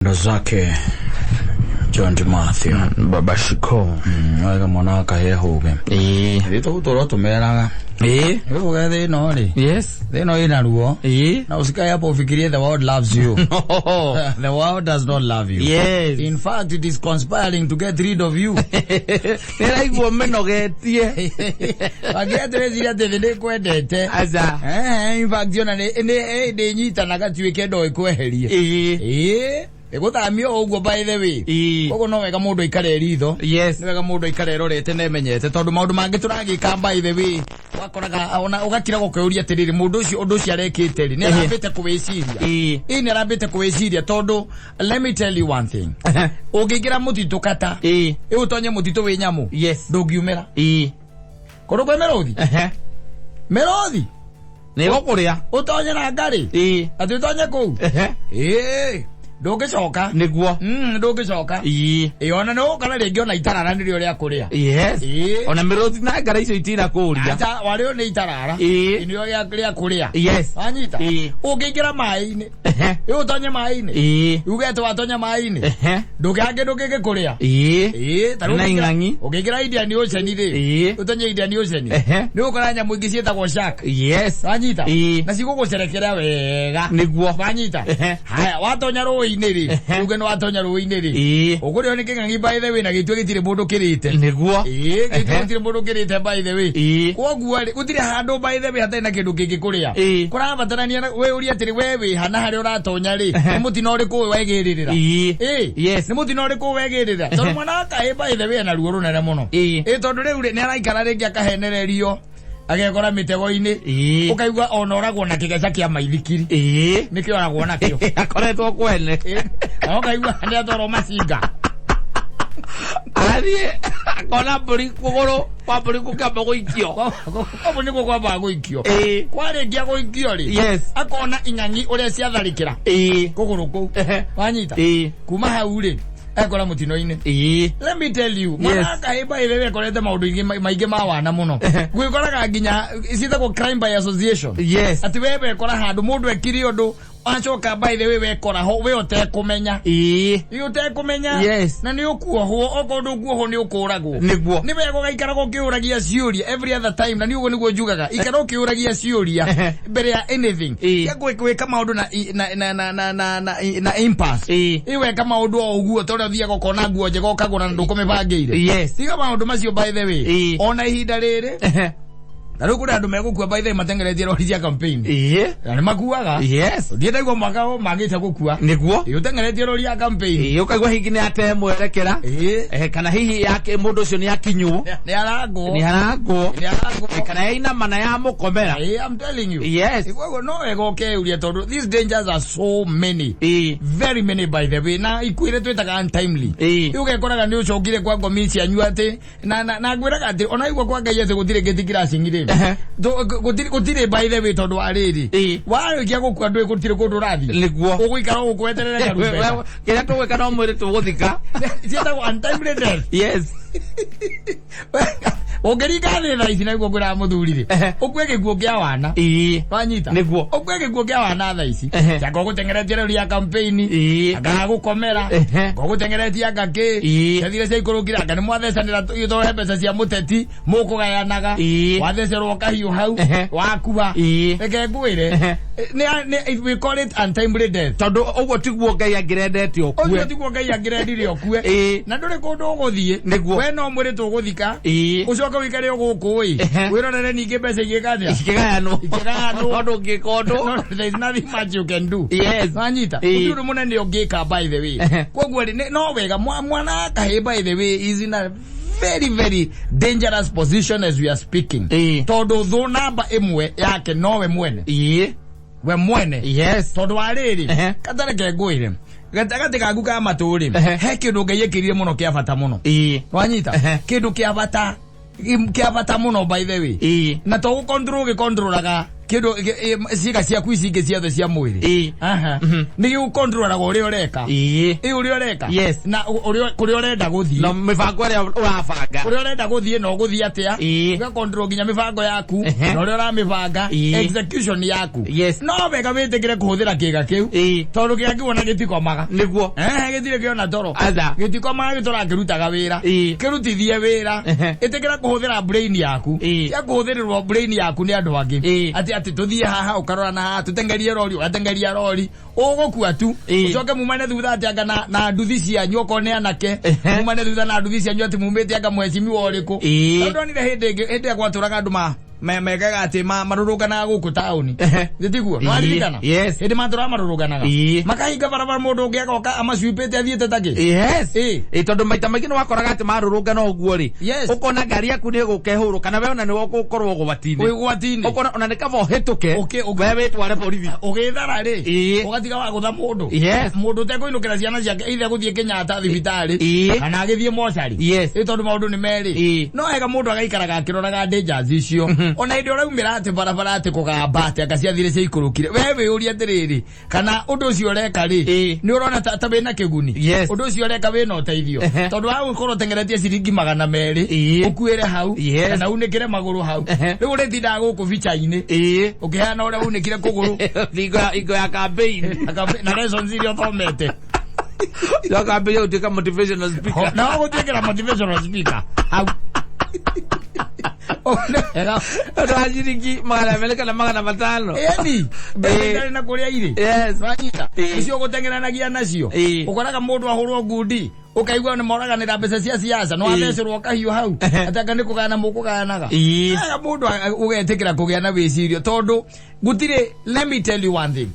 Ndo zake John Matthew. Baba Shiko. Wega mwana wa kahehuge. Ĩĩ. Ithuĩ tũgũtũra tũmeraga. Ĩĩ. Wĩuge thĩ ĩno rĩ. Yes. Thĩ ĩno ĩna ruo. Ĩĩ. Na usikae hapo ufikirie the world loves you. No. The world does not love you. Yes. In fact, it is conspiring to get rid of you. Nĩraigua mĩnogetie. Wangĩra twĩciria atĩ thĩ nĩkwendete. Aca. Eh, in fact, ona nĩ ndĩnyitanaga tuĩke ndo ĩkweherie. Ĩĩ. Ĩĩ. Ĩgũthamio o ũguo by the way. Ĩĩ. Koguo no wega mũndũ aikare ritho. Yes. Nĩ wega mũndũ aikare erorete na emenyete tondũ maũndũ mangĩ tũragĩka by the way wakoraga ona ũgakira gũkĩũria atĩrĩrĩ, mũndũ ũcio ũndũ ũcio arekĩte rĩ, nĩ arambĩte kũwĩciria? Ĩĩ. Ĩĩ, nĩ arambĩte kũwĩciria? Tondũ let me tell you one thing, ũngĩingĩra mũtitũ kata ĩ ũtonye mũtitũ wĩ nyamũ, ndũngiumĩra. Kũndũ kwĩ mĩrũthi, mĩrũthi. Nĩ gũkũrĩa. Ũtonye na ngarĩ, atĩ ũtonye kũu, ĩĩ, ndũngĩcoka. Nĩguo. Ndũngĩcoka. Ĩ, ona nĩ ũgũkora rĩngĩ ona itarara nĩrĩo rĩa kũrĩa. Ĩĩ. Ona mĩrũthi na ngara icio itinakũria. Acha, warĩo nĩ itarara. Nĩrĩo rĩa kũrĩa. Wanyita? Ũngĩingĩra maĩ-inĩ, ĩ ũtonye maĩ-inĩ, uge atĩ watonya maĩ-inĩ, ndũngĩaga kĩndũ kĩngĩkũrĩa. Ĩĩ, ta rĩu Na ing'ang'i. Ũngĩingĩra Indian Ocean rĩ, ũtonye Indian Ocean, nĩ ũgũkora nyamũ ingĩ ciĩtagwo shark. Wanyita? Na cigũgũcerekera wega. Wanyita? Haya, watonya rũĩ-inĩ rĩ, uge nĩ watonya rũĩ-inĩ rĩ, ũkũrĩo nĩ kĩng'ang'i by the way, na gĩtue gĩtirĩ mũndũ kĩrĩte. Ĩĩ, gĩtue gũtirĩ mũndũ kĩrĩte by the way. Koguo rĩ, gũtirĩ handũ by the way hatarĩ na kĩndũ kĩngĩkũrĩa. Kũrabatarania wĩyũrie atĩrĩ, we wĩ ha na harĩa ũratonya rĩ, nĩ mũtino ũrĩkũ wegĩrĩrĩra? Ĩĩ. Nĩ mũtino ũrĩkũ wegĩrĩrĩra? Tondũ mwana wa kahĩĩ by the way ena ruo rũnene mũno. Ĩĩ, tondũ rĩu rĩ, nĩ araikara rĩngĩ akahenererio, agekora mĩtego-inĩ, ũkaigua ona oragwo na kĩgeca kĩa maithikiri. Nĩkĩo oragwo nakĩo. Akoretwo kwene. Ĩĩ. Na ũkaigua nĩ atwarwo macinga. Athiĩ akona mbũri, kũgũrũ kwa mbũri gũkĩamba gũikio. Koguo nĩguo kwambaga gũikio. Kwarĩkia gũikio rĩ, akona ing'ang'i ũrĩa ciatharĩkĩra kũgũrũ kũu. Wanyita? Kuma hau rĩ, ekora mũtino-inĩ. Let me tell you, mwana kahĩĩ by the way akorete maũndũ maingĩ ma wana mũno. Gwĩkoraga nginya ciĩtagwo crime by association, atĩ we wekora handũ mũndũ ekire ũndũ, wacoka by the way wekora ho we ũtekũmenya. Ĩ, ũtekũmenya. Na nĩ ũkuohwo, okorwo ndũkuohwo nĩ ũkũragwo. Nĩ wega ũgaikaraga ũkĩũragia ciũria every other time, na nĩ ũguo nĩguo njugaga, ikara ũkĩũragia ciũria mbere ya anything. Tia gwĩka maũndũ na na na na na na na impulse. Ĩ, weka maũndũ o ũguo ta ũrĩa ũthiaga ũkona nguo njega ũkagũra na ndũkũmĩbangĩire. Tiga maũndũ macio by the way. Ona ihinda rĩrĩ, na rĩu kũrĩ andũ megũkua by the way matengeretie rori cia campaign, na nĩ makuaga. Thiĩ ndaigua mwaka ũyũ magĩte gũkua. Ĩ, ũtengeretie rori ya campaign. Ĩĩ, ũkaigua hihi nĩ ate mwerekera. Kana hihi yake mũndũ ũcio nĩ akinywo. Nĩ arangwo. Nĩ arangwo. Nĩ arangwo. Kana yainama na yamũkomera. Ĩĩ, I'm telling you. Koguo no wega ũkeyũria tondũ these dangers are so many, very many by the way, na ikuire twĩtaga untimely. Rĩu ũgekoraga nĩ ũcokire kwa ngomi cianyu atĩ na ngwĩraga atĩ ona igua kwa Ngai atĩ gũtirĩ gĩti kĩracing rĩ. Gũtirĩ by the way, tondũ wa rĩrĩ, warĩkia gũkua ndũĩ gũtirĩ kũndũ ũrathiĩ. Ũgũikara gũkũ weterere karumbeta. Kĩrĩa tũgwĩka no mwĩrĩ tũgũthika. Ciĩtagwo untimely death. Ũngĩringa thĩ thaa ici, naguo ngwĩraga mũthuri rĩ, ũkue gĩkuũ kĩa wana. Wanyita? Ũkue gĩkuũ kĩa wana thaa ici. Anga ũgũteng'eretie rori ya campaign, anga gũkomera, anga ũgũteng'eretie, anga kĩ, ciathire ciaikũrũkire, anga nĩ mwathecanĩra tũhe mbeca cia mũteti mũkũgayanaga, wathecerwo kahiũ hau, wakua. Reke ngwĩre, we call it untimely death. Tondũ ũguo tiguo Ngai angĩrendete ũcio ũkue. Tiguo Ngai angĩrendire ũkue. Na ndũrĩ kũndũ ũgũthiĩ. We no mwĩrĩ tũgũthika, ũcoke ũikare o gũkũ ĩ, wĩrorere ningĩ mbeca igĩka atĩa. Ikĩgayanwo. Ikĩgayanwo. No ndũngĩka ũndũ. No, there is nothing much you can do. Wanyita? Gũtirĩ ũndũ mũnene ũngĩka by the way. Koguo rĩ, no wega mwana kahĩĩ by the way is in a very very dangerous position as we are speaking, tondũ thũ namba ĩmwe yake nowe mwene. We mwene. Tondũ wa rĩrĩ, katareke ngwĩre, gatagatĩ gaku ka matũ rĩ, he kĩndũ Ngai ekĩrire mũno kĩa bata mũno. Wanyita? Kĩndũ kĩa bata, kĩa bata mũno by the way, na to gũcontrol gĩcontrolaga Kĩndũ ciĩga ciaku ici ingĩ ciothe cia mwĩrĩ. Aha. Nĩ gĩgũkontrolaga ũrĩa ũreka. Ĩ ũrĩa ũreka. Yes. Na ũrĩa kũrĩa ũrenda gũthiĩ. Na mĩbango ĩrĩa ũrabanga. Ũrĩa ũrenda gũthiĩ na ũgũthiĩ atĩa. Ũgakontrol nginya mĩbango yaku na ũrĩa ũramĩbanga, execution yaku. Yes. No wega wĩtĩkĩre kũhũthĩra kĩga kĩu. Tondũ kĩga kĩu ona gĩtikomaga. Nĩguo. Gĩtirĩ kĩona toro. Aca. Gĩtikomaga gĩtũraga kĩrutaga wĩra. Kĩrutithie wĩra. Ĩtĩkĩra kũhũthĩra brain yaku. Tia kũhũthĩrĩrwo brain yaku nĩ andũ angĩ. Atĩ atĩ tũthiĩ haha ũkarora na haha, tũtengerie rori ũgatengeria rori. Ũgũkua tu. Ũcoke mumane thutha atĩ anga na nduthi cianyu okorwo nĩ anake. Mumane thutha na nduthi cianyu atĩ mumĩte anga mheshimiwa ũrĩkũ. Tondũ ndonire hĩndĩ ĩngĩ, hĩndĩ ĩrĩa gwatũraga andũ mekaga atĩ marũrũnganaga gũkũ taũni. Tiguo? Nĩwaririkana? Yes. Hĩndĩ matũraga marũrũnganaga. Makahinga barabara mũndũ ũngĩ agoka amacuipĩte athiĩte takĩ. Yes. Tondũ maita maingĩ nĩwakoraga atĩ marũrũngana ũguo rĩ. Yes. Ũkona ngari yaku nĩ ĩgũka ĩhũrwo kana we ona nĩwe ũgũkorwo ũgwati-inĩ. Wĩ ũgwati-inĩ. Ũkona ona nĩ kaba ũhĩtũke. Ũkĩ. We wĩtware borithi. Ũgĩthara rĩ. Ũgatiga wagũtha mũndũ. Yes. Mũndũ ũtekũinũkĩra ciana ciake either gũthiĩ Kenyatta thibitarĩ. Kana agĩthiĩ mocarĩ. Yes. Tondũ maũndũ nĩ merĩ. No wega mũndũ agaikaraga akĩroraga dangers icio. Ona hĩndĩ ũraumĩra atĩ barabara atĩ kũgamba atĩ anga ciathire ciaikũrũkire. We wĩyũrie atĩrĩrĩ, kana ũndũ ũcio ũreka rĩ, nĩ ũrona ta wĩna kĩguni? Yes. Ũndũ ũcio ũreka wĩna ũteithio. Tondũ wa gũkorwo ũteng'eretie ciringi 200, ũkuĩre hau, Yes. kana unĩkĩre magũrũ hau. Rĩu ũrĩtindaga gũkũ bica-inĩ. Ũkĩheana ũrĩa unĩkire kũgũrũ. Hingo ya campaign. Na lessons iria ũthomete. Ya campaign ũtuĩka motivational speaker. Na ũgũtuĩkĩra motivational speaker. Hau. Ũndũ wa ciringi 200 kana 500. Ĩni, mbeca itarĩ na kũrĩa irĩ. Yes. Wanyita. Icio ũgũteng'eranagia nacio. Ũkoraga mũndũ ahũrwo ngundi, ũkaigua nĩ moraganĩra mbeca cia siasa, nĩ wathecũrwo kahiũ hau. Atĩ anga nĩ kũgayana mũkũgayanaga. Aya mũndũ ũgetĩkĩra kũgĩa na wĩcirio tondũ gũtirĩ, let me tell you one thing.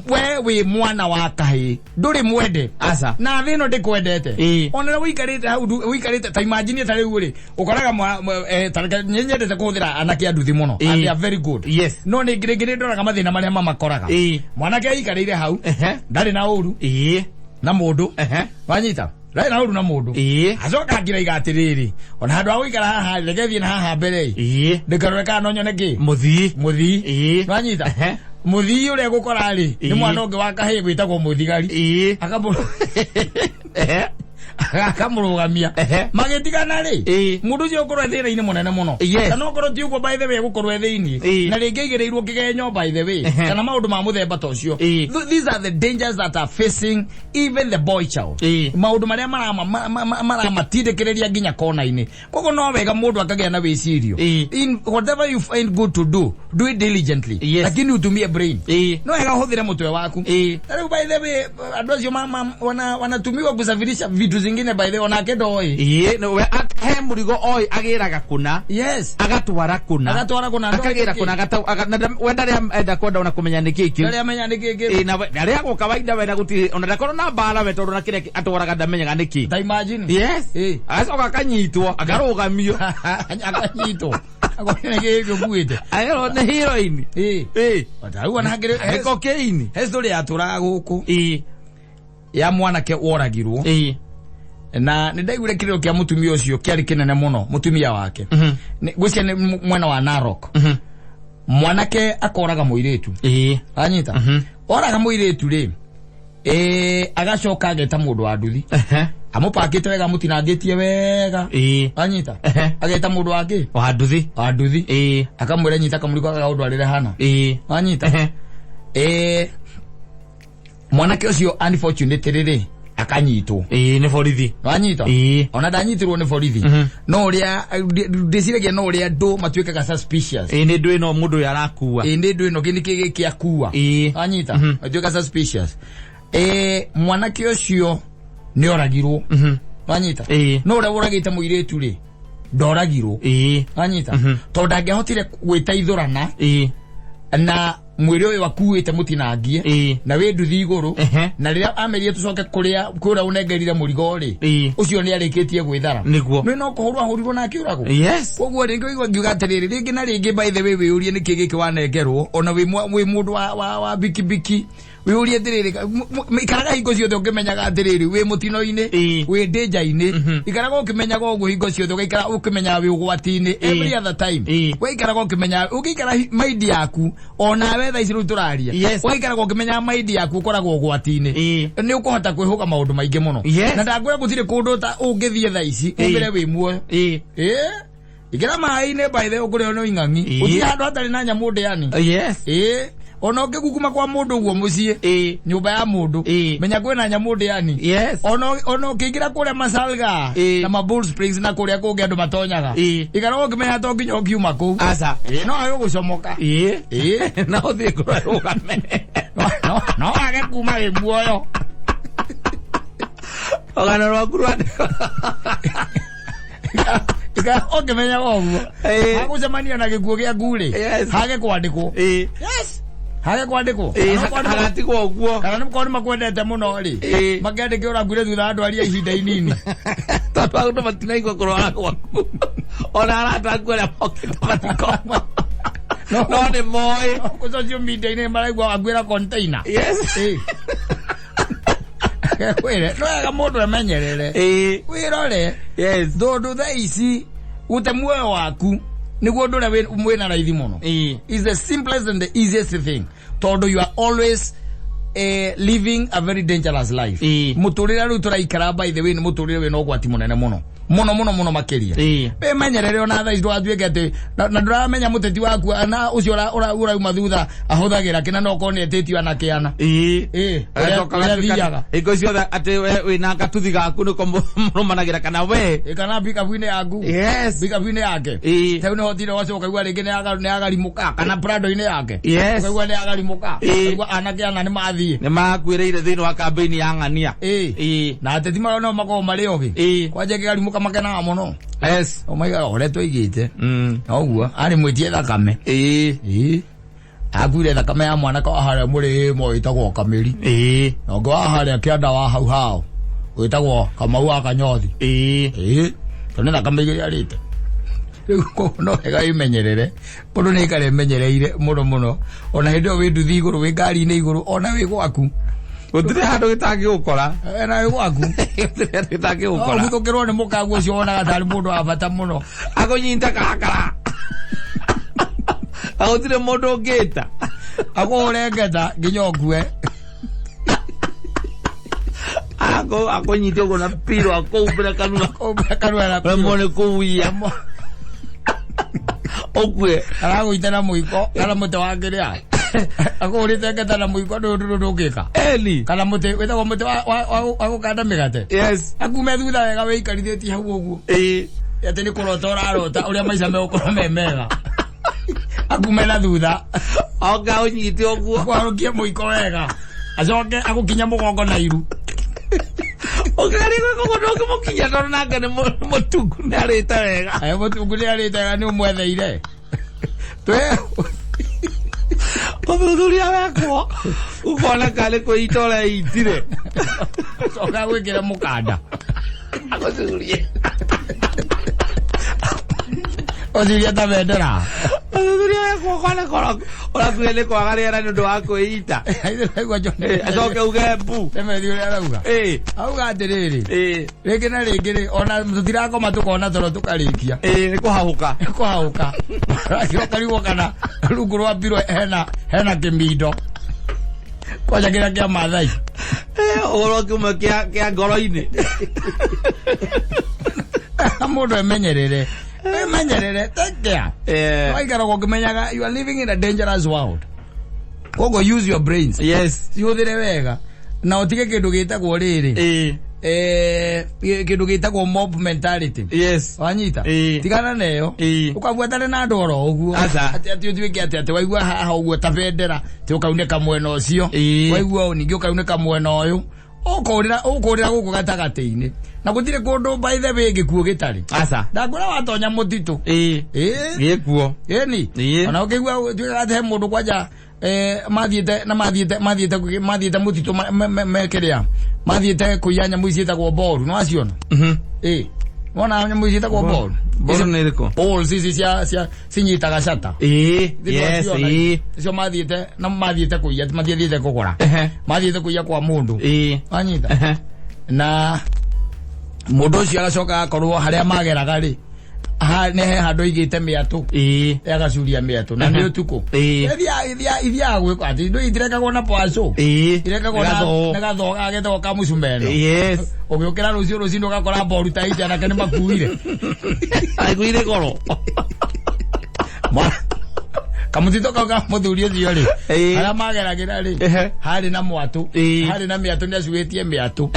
We wĩ mwana wa kahĩĩ, ndũrĩ mwende. Aca. Na thĩ ĩno ndĩkwendete. Ona rĩrĩa ũikarĩte hau, ũikarĩte, ta imagine ta rĩu rĩ, ũkoraga ta reke, nĩ nyendete kũhũthĩra anake a nduthi mũno. And they are very good. Yes. No nĩ rĩngĩ nĩ ndoraga mathĩna marĩa mamakoraga. Mwanake aikarĩire hau, ndarĩ na ũru. Na mũndũ. Wanyita? Ndarĩ na ũru na mũndũ. Acoka akĩraiga atĩrĩrĩ, ona handũ ha gũikara haha, reke thiĩ na haha mbere ĩ. Ndĩkarore kana no nyone kĩ? Mũthii. Mũthii. Wanyita? Mũthii ũrĩa gũkora rĩ, nĩ mwana ũngĩ wa kahĩĩ gwĩtagwo mũthigari. Akamũrũgamia. Magĩtigana rĩ, mũndũ ũcio ũkorwo e thĩna-inĩ mũnene mũno. Yes. Kana okorwo ti ũguo by the way gũkorwo e thĩiniĩ. Na rĩngĩ aigĩrĩirwo kĩgenyo by the way. Kana maũndũ ma mũthemba ta ũcio. These are the dangers that are facing even the boy child. Maũndũ marĩa maramatindĩkĩrĩria nginya kona-inĩ. Koguo no wega mũndũ akagĩa na wĩcirio. In whatever you find good to do, do it diligently. Yes. Lakini utumie brain. No wega ũhũthĩre mũtwe waku. Na rĩu by the way, andũ acio wanatumiwa kusafirisha vitu zingine by the way, onake ndoĩ. No, we, he mũrigo oĩ agĩraga kũna. Yes. Agatwara kũna. Agatwara kũna, ndoĩ Akagĩra nĩkĩ. kũna, na we ndarĩ enda kwenda ona kũmenya nĩkĩ kĩu. Ndarĩ amenya nĩkĩ kĩu. Na we, na rĩa gũka waida we na gũtirĩ, ona ndakorwo na mbara we tondũ na kĩrĩa atwaraga ndamenyaga nĩkĩ. Ta imagine. Yes. Agacoka akanyitwo, akarũgamio. Akanyitwo. Akona nĩkĩ gĩkĩ ũkuĩte. Aherwo nĩ heroin. Ota rĩu ona hakĩrĩ, Nĩ cocaine. he story yatũraga gũkũ. Ya mwanake woragirwo. Na nĩ ndaiguire kĩrĩro kĩa mũtumia ũcio kĩarĩ kĩnene mũno, mũtumia wake. Ngwĩciria nĩ mwena wa Narok. Mwanake akoraga mũirĩtu. Wanyita? Oraga mũirĩtu rĩ, agacoka ageta mũndũ wa nduthi. Amũpakĩte wega, amũtinangĩtie wega. Wanyita? Ageta mũndũ wa kĩ? Wa nduthi. Wa nduthi. Akamwĩra nyita kamũrigo gaka ũndwarĩre hana. Wanyita? Mwanake ũcio unfortunately rĩ, akanyitwo. Nĩ borithi. Wanyita? Ona ndanyitirwo nĩ borithi. No ũrĩa, ndĩciragia no ũrĩa andũ matuĩkaga suspicious. Nĩ ndũ ĩno mũndũ ũyũ arakua. Nĩ ndũ ĩno kĩndũ kĩngĩ kĩakua. Wanyita? Matuĩka suspicious. Mwanake ũcio nĩ oragirwo. Wanyita? No ũrĩa woragĩte mũirĩtu rĩ, ndoragirwo. Wanyita? Tondũ ndangĩahotire gwĩteithũrana na mwĩrĩ ũyũ akuĩte mũtinangie, na wĩ nduthi igũrũ, na rĩrĩa amerie tũcoke kũrĩa ũnengerire mũrigo rĩ, ũcio nĩ arĩkĩtie gwĩthara. Nĩguo. Nĩ no kũhũrwo ahũrirwo na akĩũragwo. Yes. Koguo rĩngĩ ũigua ngiuga atĩrĩrĩ, rĩngĩ na rĩngĩ by the way wĩyũrie nĩkĩ gĩkĩ wanengerwo, ona wĩ mũndũ wa bikibiki, Wĩyũrie atĩrĩrĩ, ikaraga hingo ciothe ũkĩmenyaga atĩrĩrĩ, wĩ mũtino-inĩ, wĩ danger-inĩ. Ikaraga ũkĩmenyaga ũguo hingo ciothe, ũgaikara ũkĩmenyaga wĩ ũgwati-inĩ every other time. Ũgaikaraga ũkĩmenyaga, ũngĩikara mind yaku onawe thaa ici rĩu tũraria, ũgaikaraga ũkĩmenyaga mind yaku ũkoragwo ũgwati-inĩ, nĩ ũkũhota kwĩhũga maũndũ maingĩ mũno. Na ndakwĩra gũtirĩ kũndũ ta ũngĩthiĩ thaa ici umĩre wĩ muoyo. Ingĩra maĩ-inĩ, by the way, ũkũrĩo nĩ ing'ang'i. Gũtirĩ handũ hatarĩ na nyamũ ndĩani. Ona ũngĩgukuma kwa mũndũ ũguo mũciĩ, nyũmba ya mũndũ, menya kwĩna nyamũ ndĩani. Ona ũkĩingĩra kũrĩa Masalga na ma Bull Springs na kũrĩa kũngĩ andũ matonyaga, ikara ũkĩmenya to nginya ũkiuma kũu. Aca. No wage gũcomoka. Na ũthiĩ kũrũgame. No wage kuma wĩ muoyo. Rũgano rwaku rwa Ikara ũkĩmenyaga ũguo. Hagũcemania na gĩkuũ gĩaku rĩ, hage kwandĩkwo. Yes, hage kwandĩkwo. Kana Hagatigwo ũguo. Kana nĩ korwo nĩ makwendete mũno rĩ, makĩandĩke ũrakuire thutha wa ndwari ya ihinda inini. Tondũ andũ matinaigua kũrwara gwaku, ona arata aku arĩa mokĩte mathiko no nĩ moĩ. Kũ social media-inĩ maraigua wakuĩra container. Kwĩre no wega mũndũ emenyerere, wĩrore, tondũ thaa ici gũte muoyo waku nĩguo ũndũ ũrĩa wĩna raithi mũno. Is the simplest and the easiest thing, tondũ you are always living a very dangerous life. Mũtũrĩre rĩu tũraikara, by the way, nĩ mũtũrĩre wĩna ũgwati mũnene mũno mũno mũno mũno makĩria. Wĩmenyerere ona thaa ici, ndũgatuĩke atĩ na ndũramenya mũteti waku na ũcio ũrauma thutha ahũthagĩra kĩna, no korwo nĩ etĩtio ana kĩana. Ũrĩa thiaga. Hingo ciothe atĩ we wĩna gatuthi gaku nĩko mũrũmanagĩra kana we Kana pikabu-inĩ yaku, pikabu-inĩ yake. Rĩu nĩ hotire ũgacoka ũkaigua rĩngĩ nĩ agarimũka, kana Prado-inĩ yake. Ũkaigua nĩ agarimũka. Ũkaigua anake ana nĩ mathiĩ. Nĩ makuĩrĩire thĩinĩ wa kambĩini ya ng'ania. Na ateti marĩa no makoragwo marĩ ogĩ. Kwanja kĩgarimũka makenaga mũno. Omaigaga ũrĩa twaigĩte. Noguo arĩ mwĩtie thakame. Akuire thakame ya mwanake wa harĩa mũrĩmo wĩtagwo Kamĩri, na ũngĩ wa harĩa kĩanda wa hau hao wĩtagwo Kamau wa Kanyothi. Tondũ nĩ thakame igĩrĩ arĩte rĩu. Koguo no wega wĩmenyerere. Mũndũ nĩ aikare emenyereire mũno mũno, ona hĩndĩ ĩyo wĩ nduthi igũrũ, wĩ ngari-inĩ igũrũ, ona wĩ gwaku. Gũtirĩ handũ gĩtangĩgũkora. Na wĩ gwaku. Gũtirĩ handũ gĩtangĩgũkora. Ũguthũkĩrwo nĩ mũkaguo ũcio wonaga tarĩ mũndũ wa bata mũno. Akũnyita karakara na gũtirĩ mũndũ ũngĩta. Akũhũre ngeta nginya ũkue. Akũnyite ũguo na piro, akũhumbĩre kanua. Kũhumbĩra kanua na Remwo piro. nĩ kũhuhia, ũkue. Aragũita na mũiko kana mũtĩ wa kĩrĩa, akũhũrĩte ngeta na mũiko, ndũ ndũngĩka. Eni. Kana mũtĩ wĩtagwo mũtĩ wa gũkanda mĩgate. Akume thutha wega wĩikarithĩtie hau ũguo, atĩ nĩ kũrota ũrarota ũrĩa maica megũkorwo me mega, akume na thutha. Oka ũnyite ũguo. Akwarũkie mũiko wega, acoke agũkinya mũgongo na iru. Ũkĩgeria gwĩka ũguo ndũngĩmũkinya, tondũ nake nĩ mũtungu, nĩ arĩte wega. Aya mũtungu nĩ arĩte wega, nĩ ũmwetheire Twe Ũthuthuria wekwo ũkoneka nĩ kwĩita ũreitire. Coka gwĩkĩra mũkanda. Agũcurie. Ũcurie ta bendera. Ũthuthuria wekwo ũkoneka ũrakuire nĩ kwaga rĩera nĩ ũndũ wa kwĩita. Aigua John. Acoke uge mbu. Temethi ũrĩa arauga. Auga atĩrĩrĩ, rĩngĩ na rĩngĩ rĩ, ona tũtirakoma, tũkona toro tũkarĩkia. Nĩ kũhahũka. Kũhahũka ũkarigwo kana rungu rwa mbiro hena kĩmindo kwanja kĩrĩa kĩa Mathai. Ũhoro kĩmwe kĩa ngoro-inĩ. Mũndũ emenyerere, emenyerere, take care. Waikaraga ũkĩmenyaga you are living in a dangerous world, koguo use your brains. Cihũthĩre wega na ũtige kĩndũ gĩtagwo rĩrĩ, kĩndũ gĩtagwo mob mentality. Wanyita? Tigana neyo. Ũkabuatane na andũ oro ũguo. Aca. Atĩ ũtuĩke atĩ waigua haha ũguo ta bendera, atĩ ũkaunĩka mwena ũcio. Waigua ũũ ningĩ ũkaunĩka mwena ũyũ, ũkũrĩra gũkũ gatagatĩ-inĩ, na gũtirĩ kũndũ, by the way, gĩkuũ gĩtarĩ. Aca. Ndakwĩra watonya mũtitũ. Gĩkuo. Ĩni. Ona ũkĩigua tuĩkaga atĩ he mũndũ kwanja mathiĩte na mathiĩte mũtitũ mekĩrĩa mathiĩte kũiya nyamũ ici ciĩtagwo mboru, no aciona. Wona nyamũ ici ciĩtagwo ball. Ball nĩ ĩrĩkũ? Balls ici cia cinyitaga cata. Ĩĩ. Yes, ĩĩ. Icio mathiĩte na mathiĩte kũiya, ti mathiĩte kũgũra. Mathiĩte kũiya kwa mũndũ. Ĩĩ. Wanyita? Na mũndũ ũcio agacoka agakorwo harĩa mageraga rĩ, nĩ he handũ aigĩte mĩatũ. Ĩĩ. Agacuria mĩatũ na nĩ ũtukũ. Ĩĩ. Ithiaga gwĩkwo atĩ indo itirekagwo na pwaco. Ĩĩ. Irekagwo na gathoo gagetagwo ka mũcumeno. Yes. Ũgĩũkĩra rũciũ rũcinĩ ũgakora mboru ta ici anake nĩ makuire. Aiguire goro. Kamũtitũ kau ka mũthuri ũcio rĩ, Ĩĩ. harĩa mageragĩra rĩ, harĩ na mwatũ. Ĩĩ. Harĩ na mĩatũ, nĩ acuĩtie mĩatũ.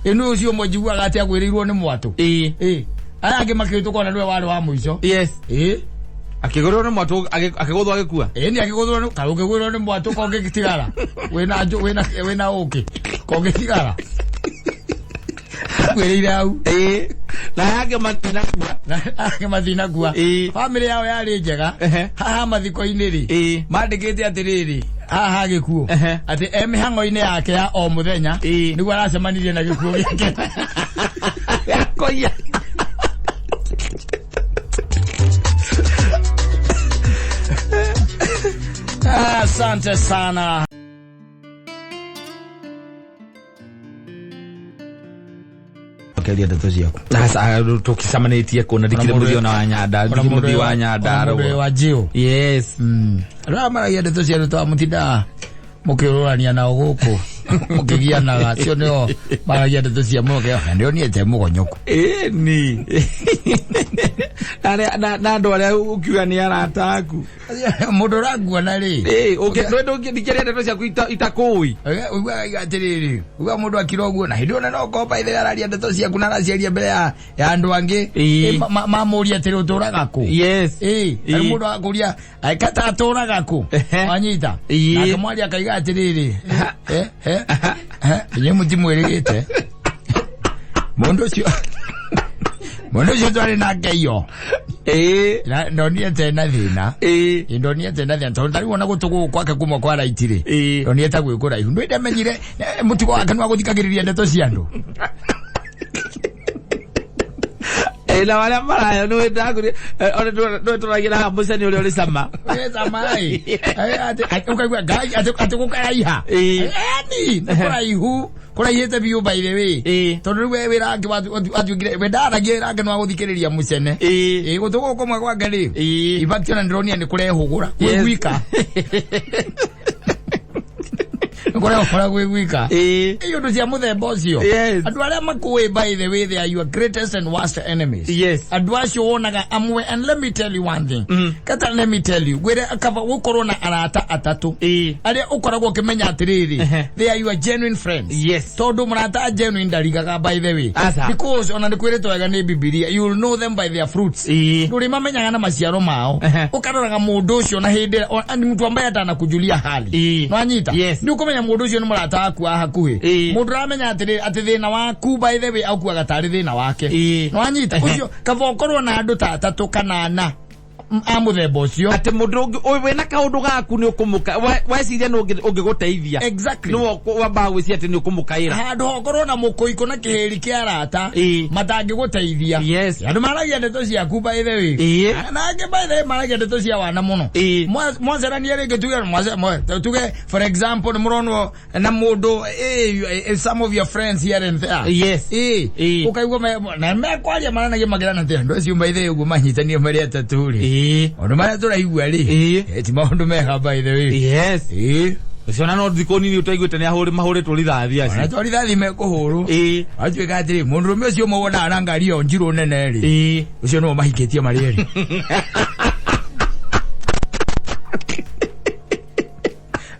Ĩno ũcio ũmwe njiguaga atĩ agwĩrĩirwo nĩ mwatũ. Ĩĩ. Ĩĩ. Aya angĩ makĩhĩtũka ona nĩwe warĩ wa mũico. Yes. Ĩĩ. Akĩgũrĩrwo nĩ mwatũ, akĩgũthwo agĩkua. Ĩĩ, nĩ akĩgũthwo nĩ, kana ũkĩgũrĩrwo nĩ mwatũ kongĩtigara. Wĩna njũ, wĩna ũkĩ. Kongĩtigara. Akuĩrĩire hau. Ĩĩ. Na aya angĩ matinakua. Na aya angĩ matinakua. Ĩĩ. Bamĩrĩ yao yarĩ njega. Haha mathiko-inĩ rĩ, Ĩĩ. mandĩkĩte atĩrĩrĩ, haha gĩkuũ. Atĩ e mĩhang'o-inĩ yake ya o mũthenya, Ĩĩ. nĩguo aracemanirie na gĩkuũ gĩake. Yakoia. Asante sana. Keria ndeto ciaku. Sasa tukicamanĩtie kũ na ndikire mũthii ona wa Nyanda, ndikire mũthii wa Nyandarua. Ona mũndũ wa Jiũ. Yes. Arĩa maragia ndeto cia andũ ta mũtindaga mũkĩũrũrania nao gũkũ, mũkĩgianaga, acio nĩo maragia ndeto cia mũno, na ndĩronire mũgonyoku. Ĩni. Na andũ arĩa ũkiuga nĩ arata aku. Mũndũ ũrakuona rĩ. Ĩĩ, ndingĩaria ndeto ciaku itakũĩ. Ũiguaga atĩrĩrĩ, ũiguaga mũndũ akira ũguo, na hĩndĩ ĩyo no ngomba ithe araria ndeto ciaku na araciaria mbere ya andũ angĩ. Ĩĩ. Mamũria atĩrĩ, ũtũraga kũ? Yes. Ĩĩ, Ĩĩ. na mũndũ akũria, kata atũraga kũ? Wanyita? Ĩĩ. Nake mwaria akaiga atĩrĩrĩ, inyuĩ mũtimwĩrĩgĩte. Mũndũ ũcio twarĩ nake iyo. Ĩĩ. Na ndonire ta ena thĩna. Ĩĩ. Ndonire ta ena thĩna, tondũ tarĩu ona gũtũ gũkũ gwake kuma kwa right rĩ. Ĩĩ. Ndonire ta gwĩ kũraihu. Nĩ ndamenyire, mũtugo wake nĩ wa gũthikagĩrĩria ndeto cia andũ. Na arĩa marayo nĩ wĩndagũria, ona nĩ tũragira haha mũcene ũrĩa ũrĩ cama. Wĩ cama ĩ. Ũkaigua ngai, atĩ gũkaraiha. Ĩĩ. Ĩni, nĩ kũraihu. Kũraihĩte biũ by the way. Ĩĩ. Tondũ rĩu we wĩra wake watuĩkire, we ndaragia wĩra wake nĩ wa gũthikĩrĩria mũcene. Ĩĩ. Ĩĩ, gũtũ gũkũ kũmwe gwake rĩ. Ĩĩ. In fact, ona ndĩronire nĩ kũrehũgũra. Yes. Gwĩ gwika. Nĩ kũrehũgũra gwĩ gwika. Ĩĩ. Ĩĩ, ũndũ cia mũthemba ũcio. Yes. Andũ arĩa makũĩ by the way, they are your greatest and worst enemies. Yes. Andũ acio wonaga amwe, and let me tell you one thing. Kata let me tell you, gwĩre kaba gũkorwo na arata atatũ. Ĩĩ. Arĩa ũkoragwo ũkĩmenya atĩrĩrĩ, they are your genuine friends. Yes. Tondũ mũrata genuine ndarigaga by the way. Aca. Because ona nĩ kwĩrĩtwo wega nĩ Bibilia, you will know them by their fruits. Ĩĩ. Ndũrĩmamenyaga na maciaro mao. Ũkaroraga mũndũ ũcio na hĩndĩ ĩrĩa, ni mtu ambaye atanakujulia hali. Ĩĩ. Nwanyita? Yes. Nĩ ũkũmenya mũndũ ũcio nĩ mũrata waku wa hakuhĩ. Ĩĩ. Mũndũ ũramenya atĩrĩ, atĩ thĩna waku by the way aukuaga tarĩ thĩna wake. Ĩĩ. Nwanyita? Ũcio kaba ũkorwo na andũ ta atatũ kana ana a mũthemba ũcio. Atĩ mũndũ ũngĩ, ũyũ wĩna kaũndũ gaku nĩ ũkũmũka, weciria nĩ ũngĩgũteithia. Exactly. Nĩwe wambaga gwĩciria atĩ nĩ ũkũmũkaĩra. Handũ hokorwo na mũkũikũ na kĩhĩri kĩa arata, Ĩĩ. matangĩgũteithia. Yes. Andũ maragia ndeto ciaku by the way. Ĩĩ. Na angĩ by the way maragia ndeto cia wana mũno. Ĩĩ. Mwacerania rĩngĩ tuge for example nĩ mũronwo na mũndũ, some of your friends here and there. Yes. Ĩĩ. Ĩĩ. Ũkaigua na mekwaria maranagia makĩrana atĩ andũ acio by the way ũguo manyitanie marĩ atatũ rĩ. Ĩĩ. Maũndũ marĩa tũraigua rĩ. Ĩĩ. Ti maũndũ mega by the way. Yes. Ĩĩ. Ũcio ona no thikũ nini ũtaiguĩte nĩ mahũrĩtwo rithathi acio. Ona to rithathi mekũhũrwo. Ĩĩ. Atuĩka atĩrĩ, mũndũrũme ũcio ũmwe wonaga na ngari ĩyo njirũ nene rĩ. Ĩĩ. Ũcio nĩwe mahikĩtie marĩ erĩ.